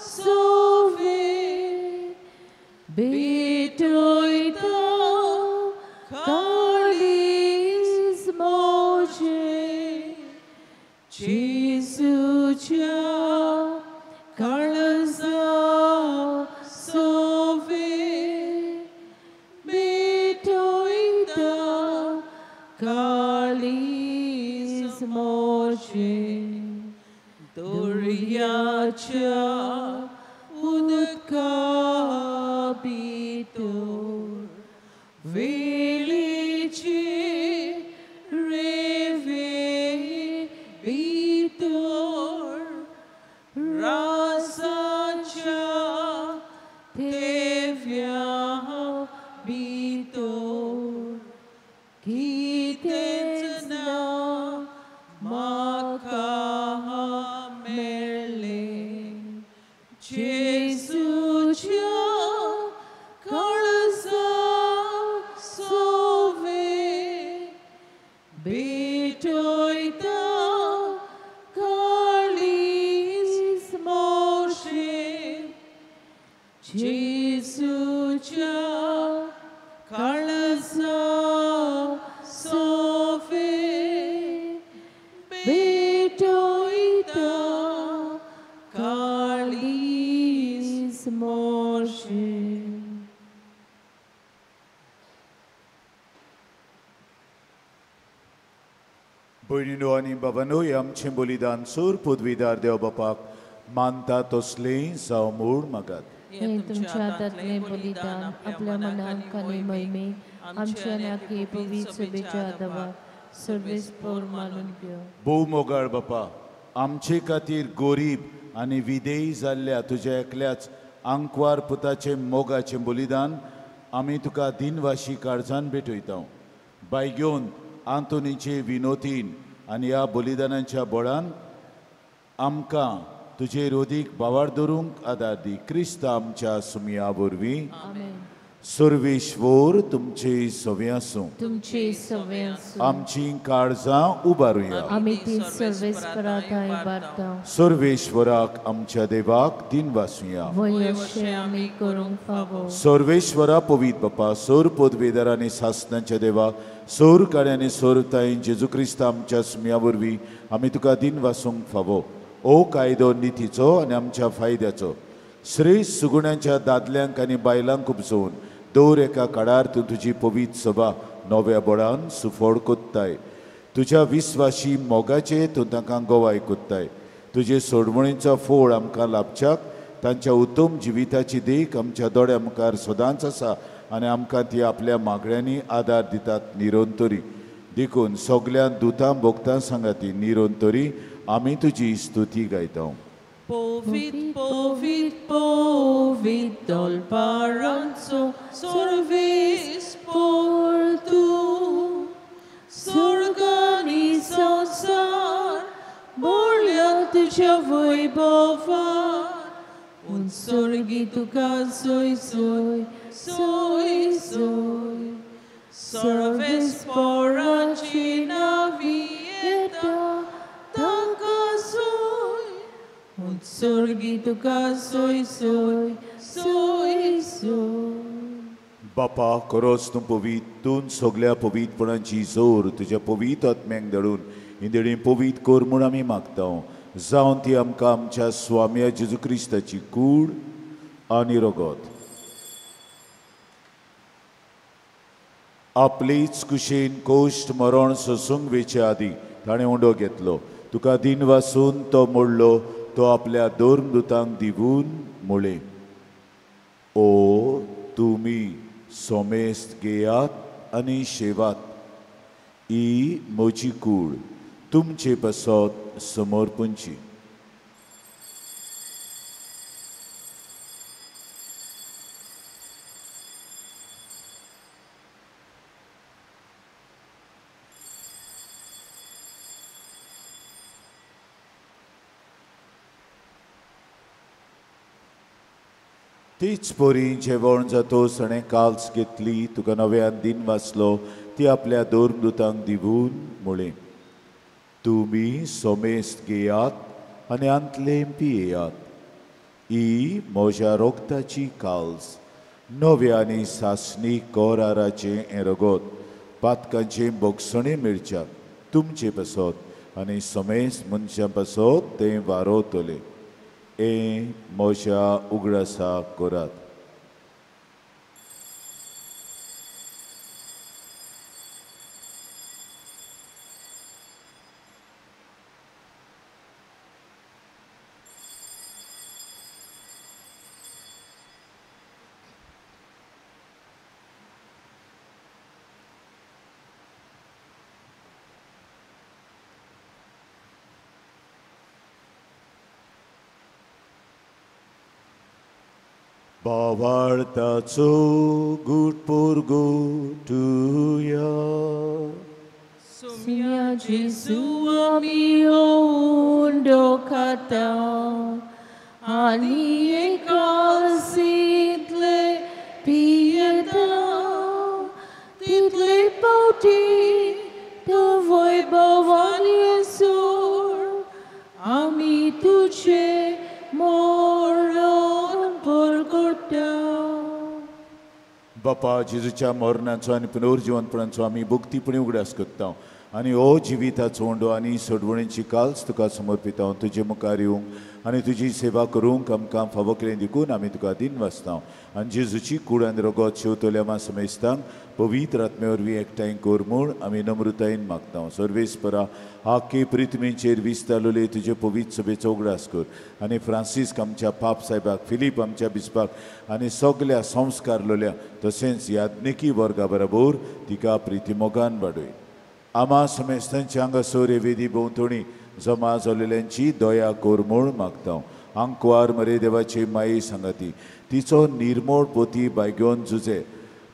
सोवे भेटयता काळीज मोचे जेजूच्या काळजा सोवे भेटयता काळीज मोचे. दर्याच्या उदका भितर वेलीचे रेंवे भितर रासाच्या तेव्या भितर कितेंच ना म्हाका मेळ्ळें जेजूच्या काळजा सोवे भेटयता काळीज मोशे जेजूच्या काळजा सोवे भेटयता काळीज मोशे. भयणीनो आनी बाबांनो, हें आमचें बलिदान सूर पदवीदार देव बापाक मानता तसलें जावं म्हूण मागात. हें तुमच्या हातांतलें बलिदान आपल्या मनाक आनी महिमेक आमच्या आनी आख्खे पवित्र सभेच्या दवाक सर्वेस्पोर मानून घेव. भोव मोगाळ बापा, आमचे खातीर गोरीब आनी विधेयी जाल्ल्या तुज्या एकल्याच आंकवार पुताचें मोगाचें बलिदान आमी तुका दिनवाशी काळजान भेटयता. बायगेवन आंतोनीचे विनोतीन आनी ह्या बलिदानाच्या बळान आमकां तुजे रोदीक बावार दवरूंक आदार दी. क्रिस्त आमच्या सुमया वरवीं. सर्वेश्वर तुमचे सवे आसूं. तुमचे सवे आसूं. आमची काळजां उबारुया. आमी ती सर्वेस्परा थंय उबारता. सर्वेश्वराक आमच्या देवाक दिनवासुया. वय अशें आमी करूंक फावो. सर्वेश्वरा पवित्र बापा, सोर पदवेदार आनी सासनाच्या देवा, सोर काड्यानी सोर ताईन जेजू क्रिस्त आमच्या सुमया वरवीं आमी तुका दिनवासूंक फावो. ओ कायदो नितीचो आनी आमच्या फायद्याचो श्रेश्ठ सुगुण्यांच्या दादल्यांक आनी बायलांक उपजोवन दर एका काळार तूं तुजी पवित्र सभा नव्या बळान सुफळ कोत्ताय. तुज्या विस्वाशी मोगाचे तूं तांकां गवाय कोत्ताय. तुजे सोडवणीचो फोळ आमकां लाभच्याक तांच्या उत्तम जिविताची देख आमच्या दोळ्या मुखार सदांच आसा आनी आमकां ती आपल्या मागण्यांनी आदार दितात निरंतरी. देखून सगळ्या दुतां भोगतां सांगाती निरंतरी आमी तुजी स्तुती गायता. Povit, povit, povit, dol paranzo, sorvis portu, sorgani sonsar, borlia tuja voi bovar, un sorgi tu soi soi, soi soi, sorvis poracina vieta, tanca soi. Un sorgi तुका सोय सोय सोय सोय. बापा, खरोच तूं पवित्र, तूं सगल्या पवित्रपणाची जोर तुज्या पवित्र आत्म्यांक धाडून इंदळी पवित्र कर म्हूण आमी मागता. जावन ती आमकां आमच्या स्वाम्या जेजू क्रिस्ताची कूड आनी रगत आपलीच कुशीन कोश्ट मरण सोसूंक वेचे आदीं ताणें उंडो घेतलो. तुका दिन वासून तो मोडलो, तो आपल्या धर्मदूतांक दिवून म्हळें, ओ तुमी सोमेस्त घेयात आनी शेवात, ही म्हजी कूड तुमचे पासत समर्पणची. तीच परी जेवण जातोच ताणें काल्स घेतली, तुका नव्यान दिन वाचलो, ती आपल्या धर्मदूतांक दिवून म्हळें, तुमी सोमेस्त घेयात आनी आंतलें पियेयात, ही म्हज्या रोगताची काल्स, नव्या आनी सासणी कराराचें हें रगत पातकांचें भोगसणें मेळच्याक तुमचे पासत आनी समेस्त मनशां पासत तें वारोवतलें. हें म्हज्या उगडासा करात. बावार्थाचो गुटपोर गोटुया. Sumia Jesu ami undo kata, ani ekasitle pieta, title pauti, tu voi bhavan Yesur, ami tuche moron porgota. बापा, जेजूच्या मरणाचो आनी पुनर्जिवंतपणाचो आमी भक्तीपणी उगडास करता आनी हो जिविताचो उंडो आनी सोडवणेची काल्स तुका समर्पिता. तुजे मुखार येवंक आनी तुजी सेवा करूंक आमकां फावो केलें देखून आमी तुका दिन वाचता. आनी जेजूची कूड आनी रगत शेवतल्या मा समेस्तांक पवित्र आत्मे वरवीं एकठांय कर म्हूण आमी नम्रतायेन मागता. सर्वेस्परा, आख्खे पृथ्वीचेर विस्तारलेले तुजे पवित्र सभेचो उगडास कर आनी फ्रांसिस्क आमच्या पाप साहेबाक, फिलीप आमच्या बिस्पाक आनी सगल्या संस्कार लोल्या तशेंच याज्ञिकी वर्गा बरोबर तिका प्रितीमोगान वाडय. आमा समेस्तांच्या हांगासर हे वेदी भोंवतणी जमा जाल्ल्यांची दया कर म्हूण मागता. आंकवार मरे देवाची माई सांगाती, तिचो निर्मोळ पोती बायगोन जुजे,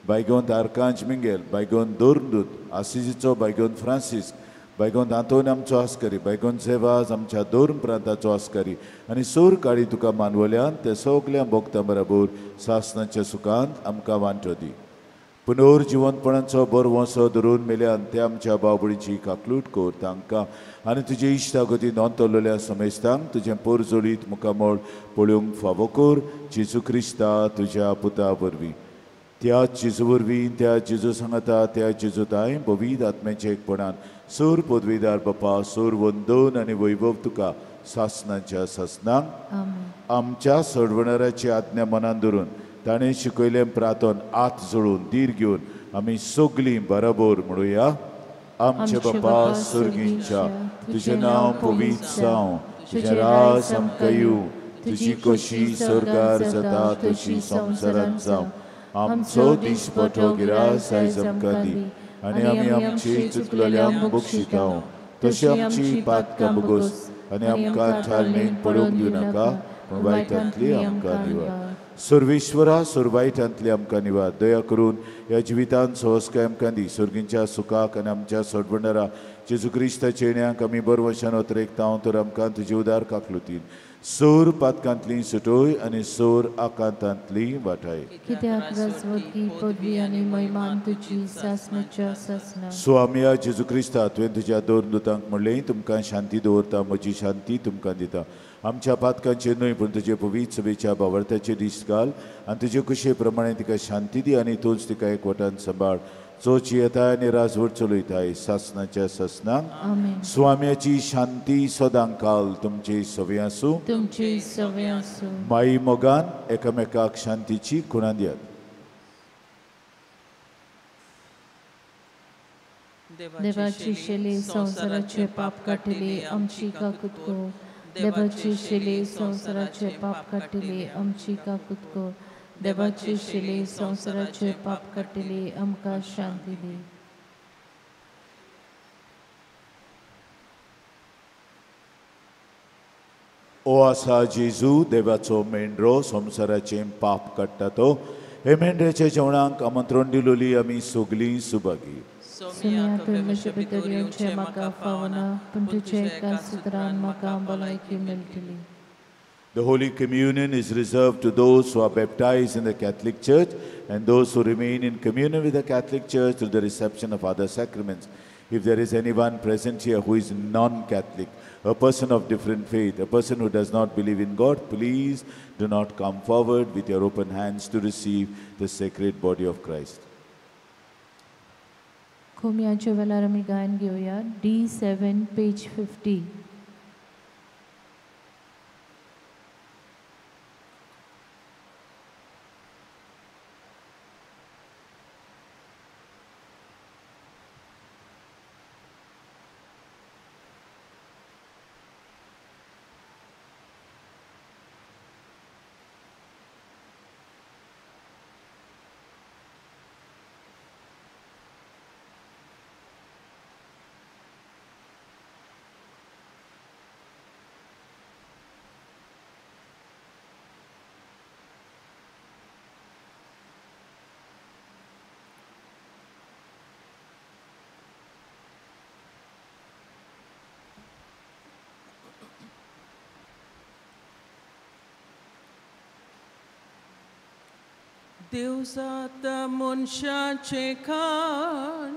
बायगोन आर्कांज मिंगेल, बायगोन दोरदूत, आसिजीचो बायगोन फ्रांसीस, बायगोन आंतोन आमचो आस्कारी, बायगोन सेवाज आमच्या दोन प्रांताचो आस्कारी आनी सोर काळी तुका मानवल्यान ते सगल्या भोगता बराबर सासनाच्या सुखांत आमकां वांटो दी. पुनर्जिवंतपणाचो बरवंसो धरून मेल्यान ते आमच्या बाबडीची काकलूट कर तांकां आनी तुजे इश्टागती नोंदतलेल्या समेस्तांक तुजें पोरजोळीत मुखामळ पळोवंक फावो कर जेजू क्रिस्ता तुज्या पुता वरवीं. त्या जेजू वरवीं, त्या जेजू सांगता, त्या जेजू ताय पवित्र आत्म्याच्या एकपणान सूर पदवीदार बापा सूर वंदन आनी वैभव तुका सासनाच्या सासनांक. आमच्या सोडवणाराची आज्ञा मनान धरून ताणें शिकयलें प्रार्थन आत जोडून धीर घेवन आमी सगलीं बराबर म्हणुया. आमचे बापा सुर्गींच्या, तुजें नांव पवित्र जावं, तुजें राज आमकां येवं, तुजी कशी स्वर्गार जाता तशी संवसारांत जावं. आमचो दिसपटो गिरास आयज आमकां दी आनी आमी आमची चुकलेल्यांक बक्षिता तशी आमची पातकां बगोस आनी आमकां थारणेक पडूंक दिवनाका पूण वायटांतली आमकां निवार. सर्वेश्वरा सुरवायटांतली आमकां निवार. दया करून ह्या जिवितांत सहजकाय आमकां दी. सर्गींच्या सुखाक आनी आमच्या सोडवणारा जेजू क्रिस्ताच्या येण्याक आमी बरवशान अतरेकता तर आमकां तुजी उदार काकलुतीन सोर पातकांतली सुटोय आनी सोर आकांतांतली वाटाय. कित्याक राजवटी पदवी आनी महिमान तुजी सासणाच्या सासणाक. स्वामया जेजू क्रिस्ता, तुवें तुज्या दोन दुतांक म्हणलें, तुमकां शांती दवरता, म्हजी शांती तुमकां दिता. आमच्या पातकांचेर न्हय पूण तुजे पवित्र सभेच्या बावडत्याचेर दीस घाल आनी तुजे कुशे प्रमाणे तिका शांती दी आनी तूंच तिका एकवटान सांबाळ जो जियेताय आनी राजवट चलयताय सासणाच्या सासणाक. स्वाम्याची शांती सदांकाल तुमची सवी आसूं. तुमची सवी आसूं. माई मोगान एकामेकाक शांतीची खुणा दियात. देवाची शेली संवसाराचे पाप काडटली आमची काकूत कर. देवाची शेली संवसाराचे पाप काडटली आमची काकूत कर. देवाची शेली संवसाराचे पाप काडटली आमकां शांती दी. ओ आसा जेजू देवाचो मेंढरो संवसाराचें पाप काडटा तो हे मेंढऱ्याच्या जेवणाक आमंत्रण दिलोली आमी सगलीं सुभागी. सोम्या तुवें म्हजे भितर येवचें म्हाका फावना पूण तुज्या एका सुत्रान म्हाका भलायकी मेळटली. The Holy Communion is reserved to those who are baptized in the Catholic Church and those who remain in communion with the Catholic Church through the reception of other sacraments. If there is anyone present here who is non-Catholic, a person of different faith, a person who does not believe in God, please do not come forward with your open hands to receive the sacred body of Christ. कोम्याच्या वेळार आमी गायन घेवया D7 page 50. देवजात मनशाचें खाण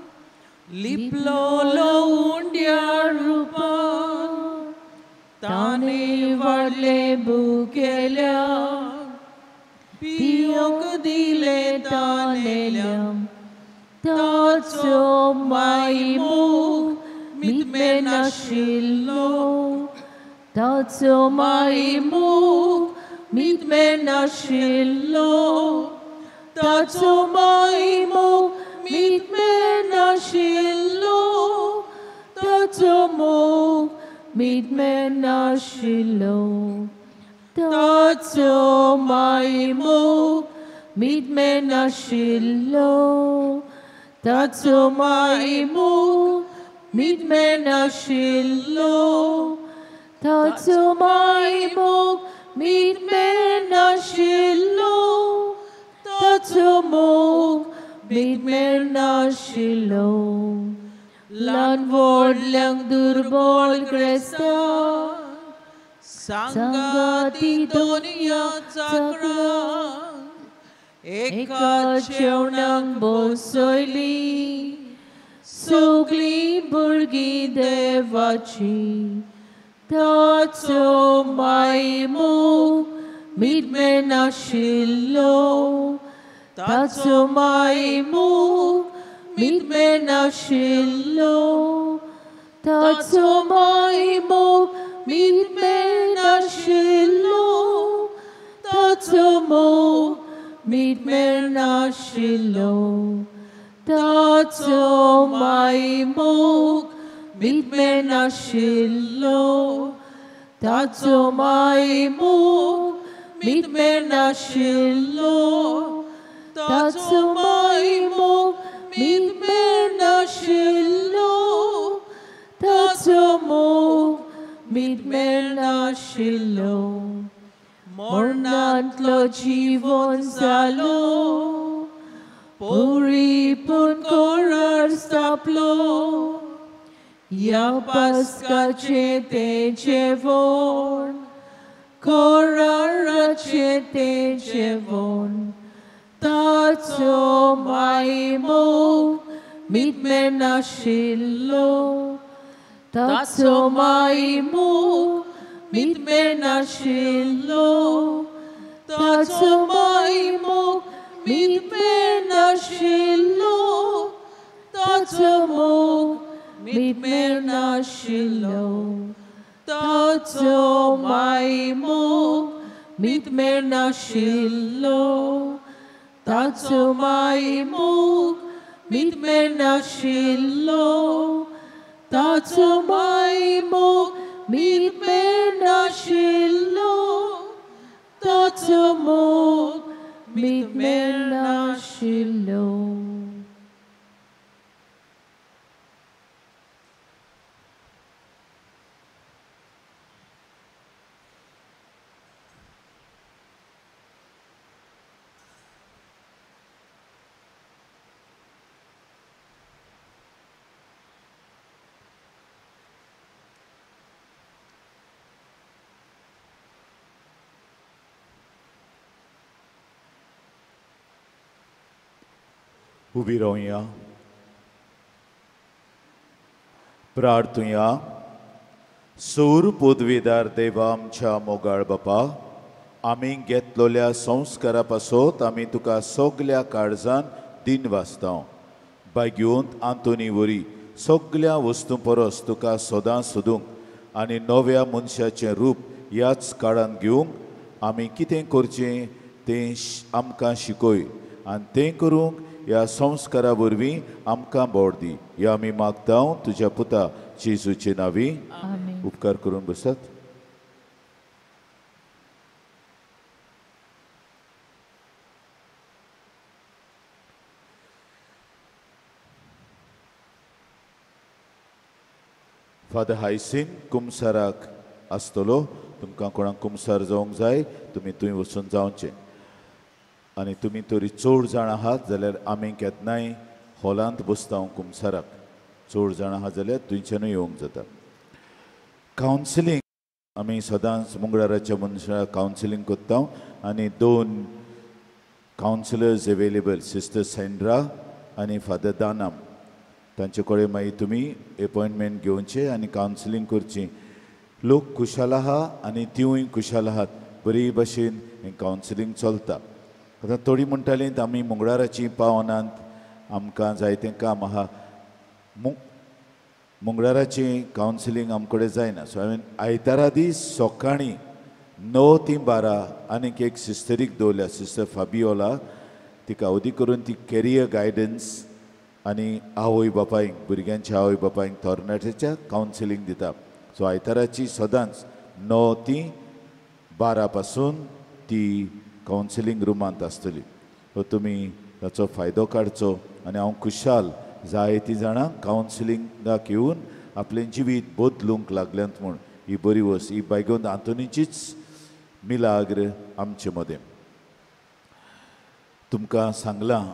लिपलोलो उंड्या रुपान ताणें वाडलें भुकेल्या पियोंक दिलें ताणेल्या ताचो मायमूख मितमेन आशिल्लो ताचो मायमूख मितमेन आशिल्लो ताचो मायमूख मितमेन आशिल्लो ताचो मोग मितमेन आशिल्लो ताचो मायमूख मितमेन आशिल्लो ताचो मायमूख मिदमेनाशिल्लो ताचो मायमोग मिदमेनाशिल्लो ताचो मोग मिदमेनाशिल्लो ल्हान व्हडल्यांक दुर्बळ ग्रेस्तांक सांगाती दोनया चाकरांक एका जेवणाक बसयली सगळीं भुरगीं देवाची ताचो मायमोग मिदमेनाशिल्लो ताचो मायमोग मिदमेनाशिल्लो ताचो मायमोग मिदमेनाशिल्लो ताचो मोग मिदमेनाशिल्लो ताचो मायमोग मिदमेनाशिल्लो ताचो मायमोग मिदमेनाशिल्लो ताचो मायमोग मिदमेनाशिल्लो ताचो मोग मिदमेनाशिल्लो मरणांतलो जिवन जालो परिपूर्ण करार स्थापलो ह्या पास्काचें तें जेवण कराराचें तें जेवण ताचो मायमोग मिदमेनाशिल्लो ताचो मायमोग मिदमेनाशिल्लो ताचो मायमोग मिदमेनाशिल्लो ताचो मोग मिदमेनाशिल्लो ताचो मायमोग मिदमेनाशिल्लो ताचो मायमोग मिदमेनाशिल्लो ताचो मायमोग मिदमेनाशिल्लो ताचो मोग मिदमेनाशिल्लो. उबी रावया, प्रार्थुया. सूर पदवीदार देवा आमच्या मोगाळ बापा, आमी घेतलोल्या संस्कारा पासत आमी तुका सगल्या काळजान दिन वाचता. भाग्योंत आंतोनी वरी सगल्या वस्तूं परस तुका सदां सोदूंक आनी नव्या मनशाचें रूप ह्याच काळान घेवंक आमी कितें करचें तें आमकां शिकय आनी तें करूंक ह्या संस्कारा वरवीं आमकां बोड दी. ह्या आमी मागता तुज्या पुता जेजूचे नांवी. उपकार करून बसात. फादर हायसीन कुमसाराक आसतलो. तुमकां कोणाक कुमसार जावंक जाय तुमी थंय वचून जावचें. आनी तुमी तरी चड जाण आहात जाल्यार आमी केन्नाय हॉलांत बसता हांव कुमसाराक. चड जाण आहात जाल्यार थंयच्यानूय येवंक जाता. कावन्सिलींग आमी सदांच मंगळाराच्या मनशाक कावन्सिलींग करता आनी 2 कावन्सिलर्स अवेलेबल, सिस्टर सेंड्रा आनी फादर दानाम. तांचे कडेन मागीर तुमी एपॉयंटमेंट घेवचें आनी कावन्सिलींग करची. लोक खुशाल आहा आनी तिवूय खुशाल आहात. बरी भाशेन हें कावन्सिलींग चलता. आतां थोडीं म्हणटालीं आमी मंगळाराचीं पावनात, आमकां जायतें काम आहा, मंगळाराचें कावन्सिलींग आमचे कडेन जायना. सो हांवें आयतारा दीस सकाळीं 9 ते 12 आनीक एक सिस्टरीक दवरल्या, सिस्टर फाबियोला. तिका अवधी करून ती कॅरियर गायडन्स आनी आवय बापायक, भुरग्यांच्या आवय बापायक तरणाट्याच्या कावन्सिलींग दिता. सो आयताराची सदांच 9 ते 12 पासून ती कावन्सिलींग रुमांत आसतली. सो तुमी ताचो फायदो काडचो आनी हांव खुशाल जायतीं जाणां कावन्सिलिंगाक येवन आपलें जिवीत बदलूंक लागल्यांत म्हूण ही बरी वस्त ही बायगोन आंतोनीचीच मिलाग्र आमचे मदें. तुमकां सांगलां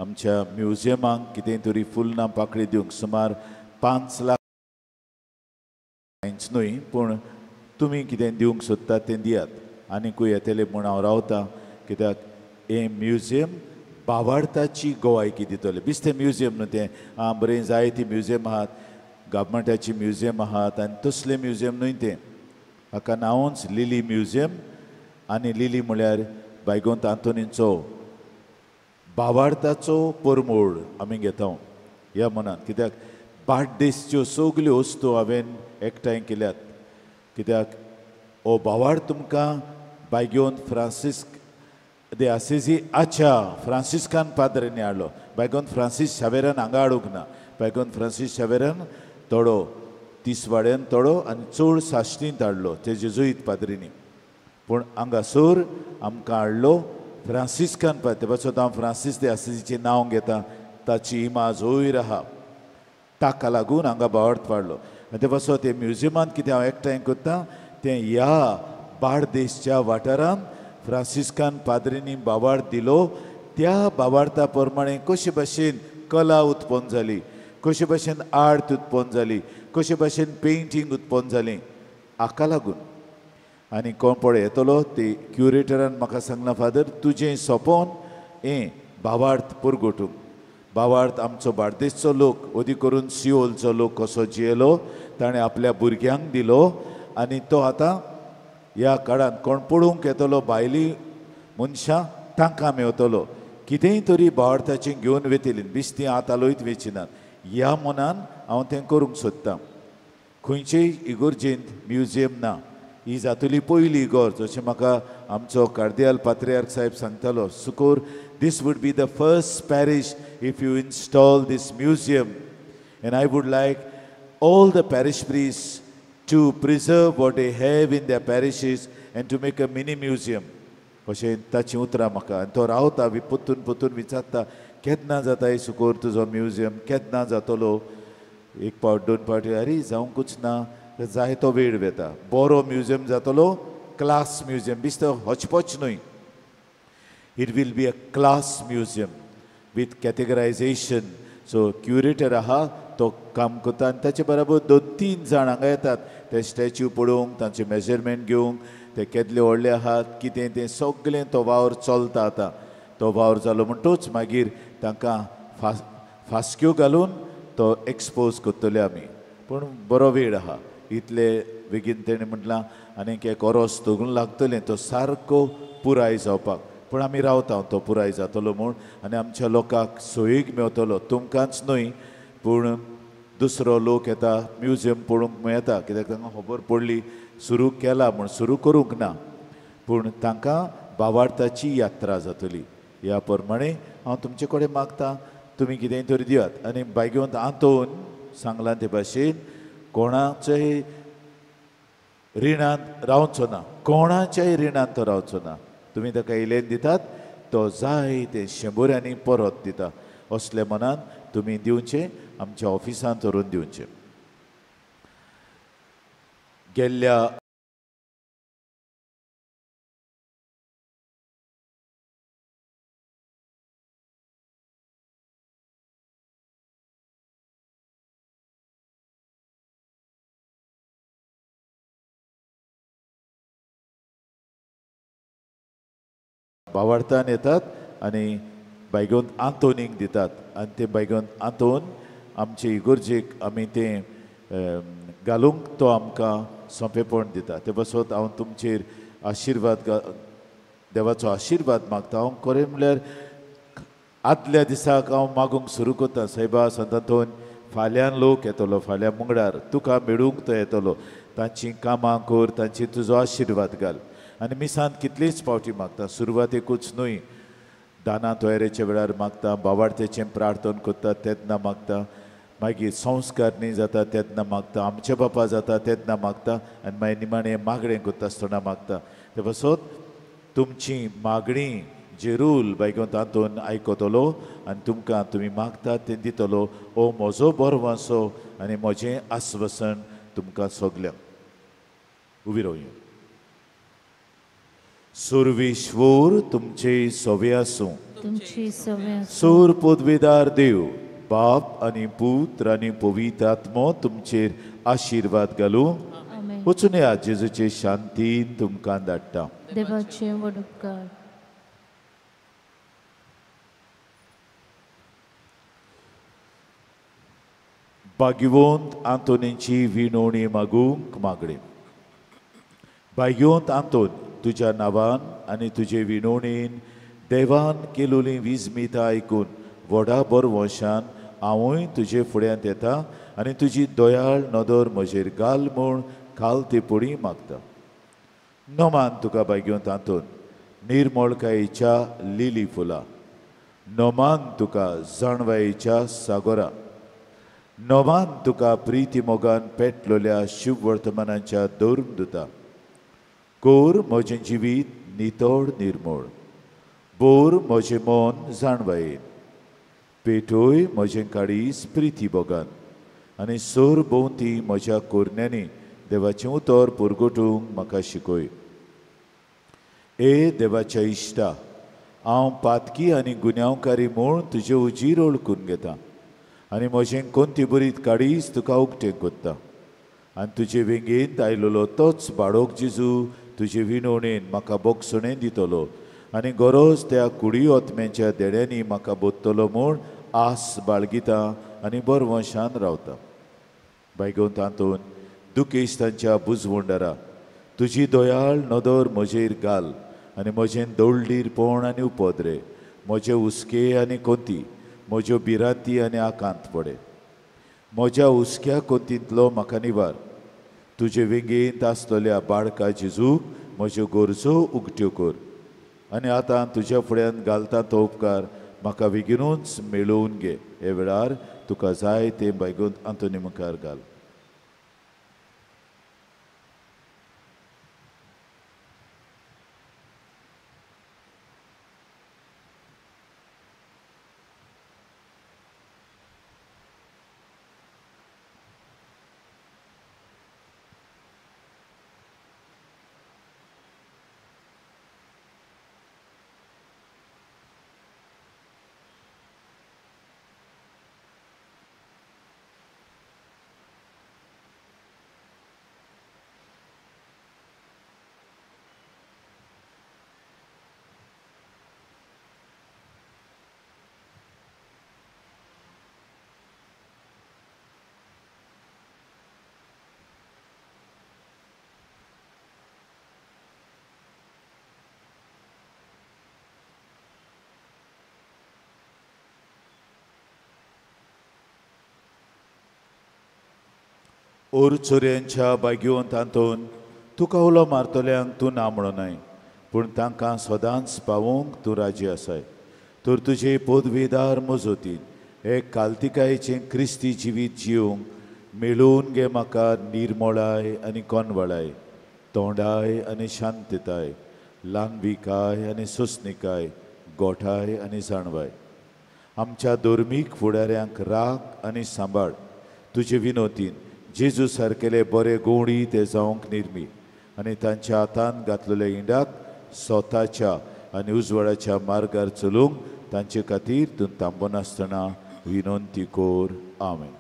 आमच्या म्युजियमाक कितें तरी फुलना पाकळी दिवंक सुमार 5 लाख कांयच न्हय, पूण तुमी कितें दिवंक सोदतात तें दियात. आनीकूय येतलें म्हूण हांव रावतां, कित्याक हें म्युजियम बावार्थाची गोवायकी दितलें. बेश्टें म्युजियम न्हू तें, आं बरें जायतीं म्युजियम आहात, गव्हर्मेंटाची म्युजियम आहात आनी तसलें म्युजियम न्हय तें. हाका नांवूच लिली म्युजियम आनी लिली म्हळ्यार बायगोंत आंतोनीचो बावार्थाचो परमोळ आमी घेता ह्या मनान, कित्याक बार्देसच्यो सगल्यो वस्तू हांवें एकठांय केल्यात. कित्याक हो बावार्थ तुमकां बायगोन फ्रांसिस्क दे आसिजी आच्या फ्रांसिस्कान पाद्रेंनी हाडलो. बायगोन फ्रांसीस शावेरान हांगा हाडूंक ना. बायगोन फ्रांसीस शावेरान थोडो तिसवाड्यान थोडो आनी चड साश्टींत हाडलो ते जेजुईत पाद्रींनी, पूण हांगासर आमकां हाडलो फ्रांसिस्कान पाद्री. ते पासत हांव फ्रांसीस दे आसिजीचें नांव घेता, ताची इमाज वयर आहा, ताका लागून हांगा बावार्थ वाडलो. आनी ते पासत ते म्युजियमांत कितें हांव एकठांय करता तें ह्या बार्देसच्या वाठारांत फ्रांसिस्कान पाद्रींनी बावार्थ दिलो त्या बावार्था प्रमाणे कशे भाशेन कला उत्पन्न जाली, कशे भाशेन आर्ट उत्पन्न जाली, कशे भाशेन पेंटींग उत्पन्न जाली हाका लागून. आनी कोण पळय येतलो ते क्युरेटरान म्हाका सांगलां, फादर तुजें सोंपोन हें बावार्थ पुरगोटूंक. बावार्थ आमचो बार्देसचो लोक, अदी करून सियोलचो लोक कसो जियेलो ताणें आपल्या भुरग्यांक दिलो आनी तो आतां ह्या काळांत कोण पळोवंक येतलो भायली मनशां तांकां मेवतलो, कितेंय तरी बावार्थाचें घेवन वेतली, बेश्टीं आतां लोयत वेचिनात. ह्या मनान हांव तें करूंक सोदतां. खंयचेय इगोर्जेंत म्युजियम ना, ही जातली पयली इगोर्ज अशें म्हाका आमचो कार्दियाल पात्रियार्क साहेब सांगतालो. Succour, this would be the first parish if you install this museum and I would like all the parish priests to preserve what they have in their parishes and to make a mini museum. अशें ताचीं उतरां म्हाका. आनी तो रावता परतून परतून विचारता, केन्ना जाता हे सुकोर तुजो म्युजियम, केन्ना जातलो? एक पावट दोन पावटी अरे जावंकूच ना, जाय तो वेळ वेता. बरो म्युजियम जातलो, क्लास म्युजियम, बेश्तो हचपच न्हय. It will be a class museum with categorization. So curator आहा तो काम करता आनी ताचे बराबर 2-3 जाण हांगा येतात ते स्टॅच्यू पळोवंक, तांचे मेजरमेंट घेवंक, ते केदले व्हडले आहात कितें तें सगळें तो वावर चलता आतां. तो वावर जालो म्हणटूच मागीर तांकां फास्क्यो घालून तो एक्सपोज करतले आमी. पूण बरो वेळ आहा, इतले बेगीन तेणें म्हटलां आनीक एक ओरोस धरून लागतलें तो सारको पुराय जावपाक, पूण आमी रावता तो पुराय जातलो म्हूण आनी आमच्या लोकांक सोयीक मेवतलो. तुमकांच न्हय पूण दुसरो लोक येता म्युजियम पळोवंक मेळटा, कित्याक तांकां खबर पडली सुरू केला म्हूण, सुरू करूंक ना पूण तांकां बावार्थाची यात्रा जातली. ह्या प्रमाणे हांव तुमचे कडेन मागता तुमी कितेंय तरी दियात. आनी बायगेवंत आंतोन सांगलां ते भाशेन कोणाच्याय रिणांत रावचो ना, कोणाच्याय रिणांत तो रावचो ना. तुमी ताका इलेन दितात तो जाय ते शंबरांनी परत दिता. असले मनान तुमी दिवचें, आमच्या ऑफिसांत व्हरून दिवचें. गेल्ल्या बावार्थान येतात आनी बायगोन आंतोनीक दितात आनी ते बायगोन आंतोन आमचे इगोर्जेक आमी तें घालूंक तो आमकां सोंपेपण दिता. ते पासत हांव तुमचेर आशिर्वाद देवाचो आशिर्वाद मागता. हांव खरें म्हणल्यार आदल्या दिसाक हांव मागूंक सुरू करता, सायबा संत आंतोन फाल्यां लोक येतलो, फाल्यां मंगळार तुका मेळूंक तो येतलो, तांचीं कामां कर, तांची तुजो आशिर्वाद घाल. आनी मिसांत कितलीच पावटी मागता, सुरवातेकूच न्हय, दाना तयारेच्या वेळार मागता, बावार्थेचें प्रार्थना करता तेन्ना मागता, मागीर संस्कार न्ही जाता तेन्ना मागता, आमचे बापा जाता तेन्ना मागता आनी मागीर निमाणें मागणें करता आसतना मागता. ते पासत तुमची मागणी जेरूल बायगोंत आंतोन आयकतलो आनी तुमकां तुमी मागतात तें दितलो. ओ म्हजो बरवासो आनी म्हजें आस्वासन तुमकां सगल्यांक. उबी रावया. सुरविश्वर तुमचे सवे आसूं. सूर पदवीदार देव बाप आनी पुत्र आनी पवित्र आत्मो तुमचेर आशिर्वाद घालूं. वचून या जेजूचे शांतीन तुमकां धाडटा. देवाचे व्हड उपकार. भाग्यवंत आंतोनीची विनवणी मागूंक मागणें. भाग्यवंत आंतोन, तुज्या नांवान आनी तुजे विनवणेन देवान केलोली विजमिता आयकून व्हडा बरवंशान हांवूय तुजे फुड्यांत येता आनी तुजी दयाळ नदर म्हजेर घाल म्हूण काल ते पुडी मागता. नमान तुका भाग्यवंत आंतोन, निर्मळकायेच्या लिली फुलां. नमान तुका जाणवायेच्या सागोरा. नमान तुका प्रिती मोगान पेटलोल्या शुभवर्तमानाच्या धर्मदुता. कोर म्हजें जिवीत नितळ निर्मळ, बोर म्हजें मन जाणवायेन, पेटोय म्हजें काळीज प्रिती मोगान आनी सोर भोंवती म्हज्या कोरण्यांनी देवाचें उतर पुरगोटूंक म्हाका शिकय. ए देवाच्या इश्टा, हांव पातकी आनी गुन्यांवकारी म्हूण तुजे उजीर ओळखून घेता आनी म्हजें कोंती बरीत काळीज तुका उक्तें कोत्ता आनी तुजे वेंगेंत आयलेलो तोच बाळोक जेजू तुजे विनवणेन म्हाका बोगसणें दितलो आनी गरज त्या कुडी ओतम्यांच्या देड्यांनी म्हाका बोत्तलो म्हूण आस बाळगिता आनी बरवंशान रावता. बायगोंत आंतोन, दुखेस्तांच्या बुजवंडारा, तुजी दयाळ नदर म्हजेर घाल आनी म्हजें दळडीरपण आनी उपद्रे, म्हजे हुस्के आनी कोंती, म्हज्यो भिरांती आनी आकांत पडे. म्हज्या हुस्क्या कोंतींतलो म्हाका निवार. तुजे वेंगेंत आसतल्या बाळका जेजूक म्हज्यो गरजो उगट्यो कर आनी आतां तुज्या फुड्यान घालता तो उपकार म्हाका बेगीनूच मेळोवन घे. हे वेळार तुका जाय तें बायगोंत आंतोनी मुखार घाल. ओर चोरयांच्या भाग्यवंत आंतोन, तुका उलो मारतल्यांक तूं ना म्हणनाय, पूण तांकां सदांच पावोवंक तूं राजी आसाय. तर तुजे पदवीदार मजतीन हे कालतिकायेचें क्रिस्ती जिवीत जिवंक मेळोवन घे म्हाका निर्मळाय आनी कोनवळाय, तोंडाय आनी शांतताय, लांबविकाय आनी सोंसणिकाय, गोठाय आनी जाणवाय. आमच्या धर्मीक फुडाऱ्यांक राख आनी सांबाळ. तुजे विनोतीन जेजू सारकेले बरे गोंडी ते जावंक निर्मी आनी तांच्या हातान घातलेल्या इंडाक स्वताच्या आनी उजवाडाच्या मार्गार चलूंक तांचे खातीर तूं थांबनासतना विनंती कर. आमेन.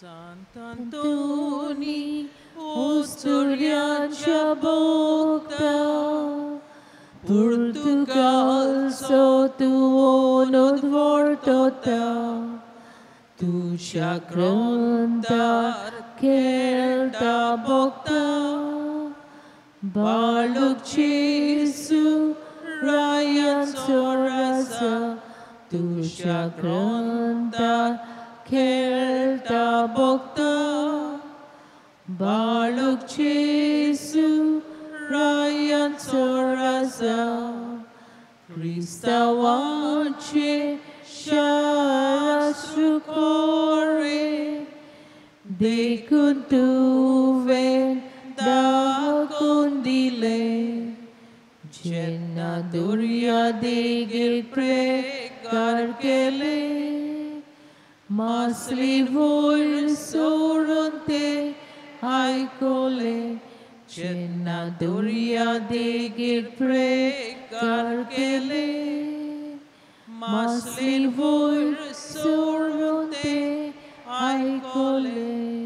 Sant'Antoni, Ostoriancia bocca, Portugal tuono dvortota, tu sacronta che खेळता भोगता बाळूक जेजू रायांचो राजा तुज्या ग्रंथार खेळता भोगता बाळूक जेजू रायांचो राजा क्रिस्तांवांचे शास्त्र कोरे देखून तुवें दाखोवन दिलें जेन्ना दर्या देगेर प्रेकार केले मासली वयर सोडून ते आयकले जेन्ना दर्या देगेर प्रेकार केले मासली वयर सोडून ते आयकले.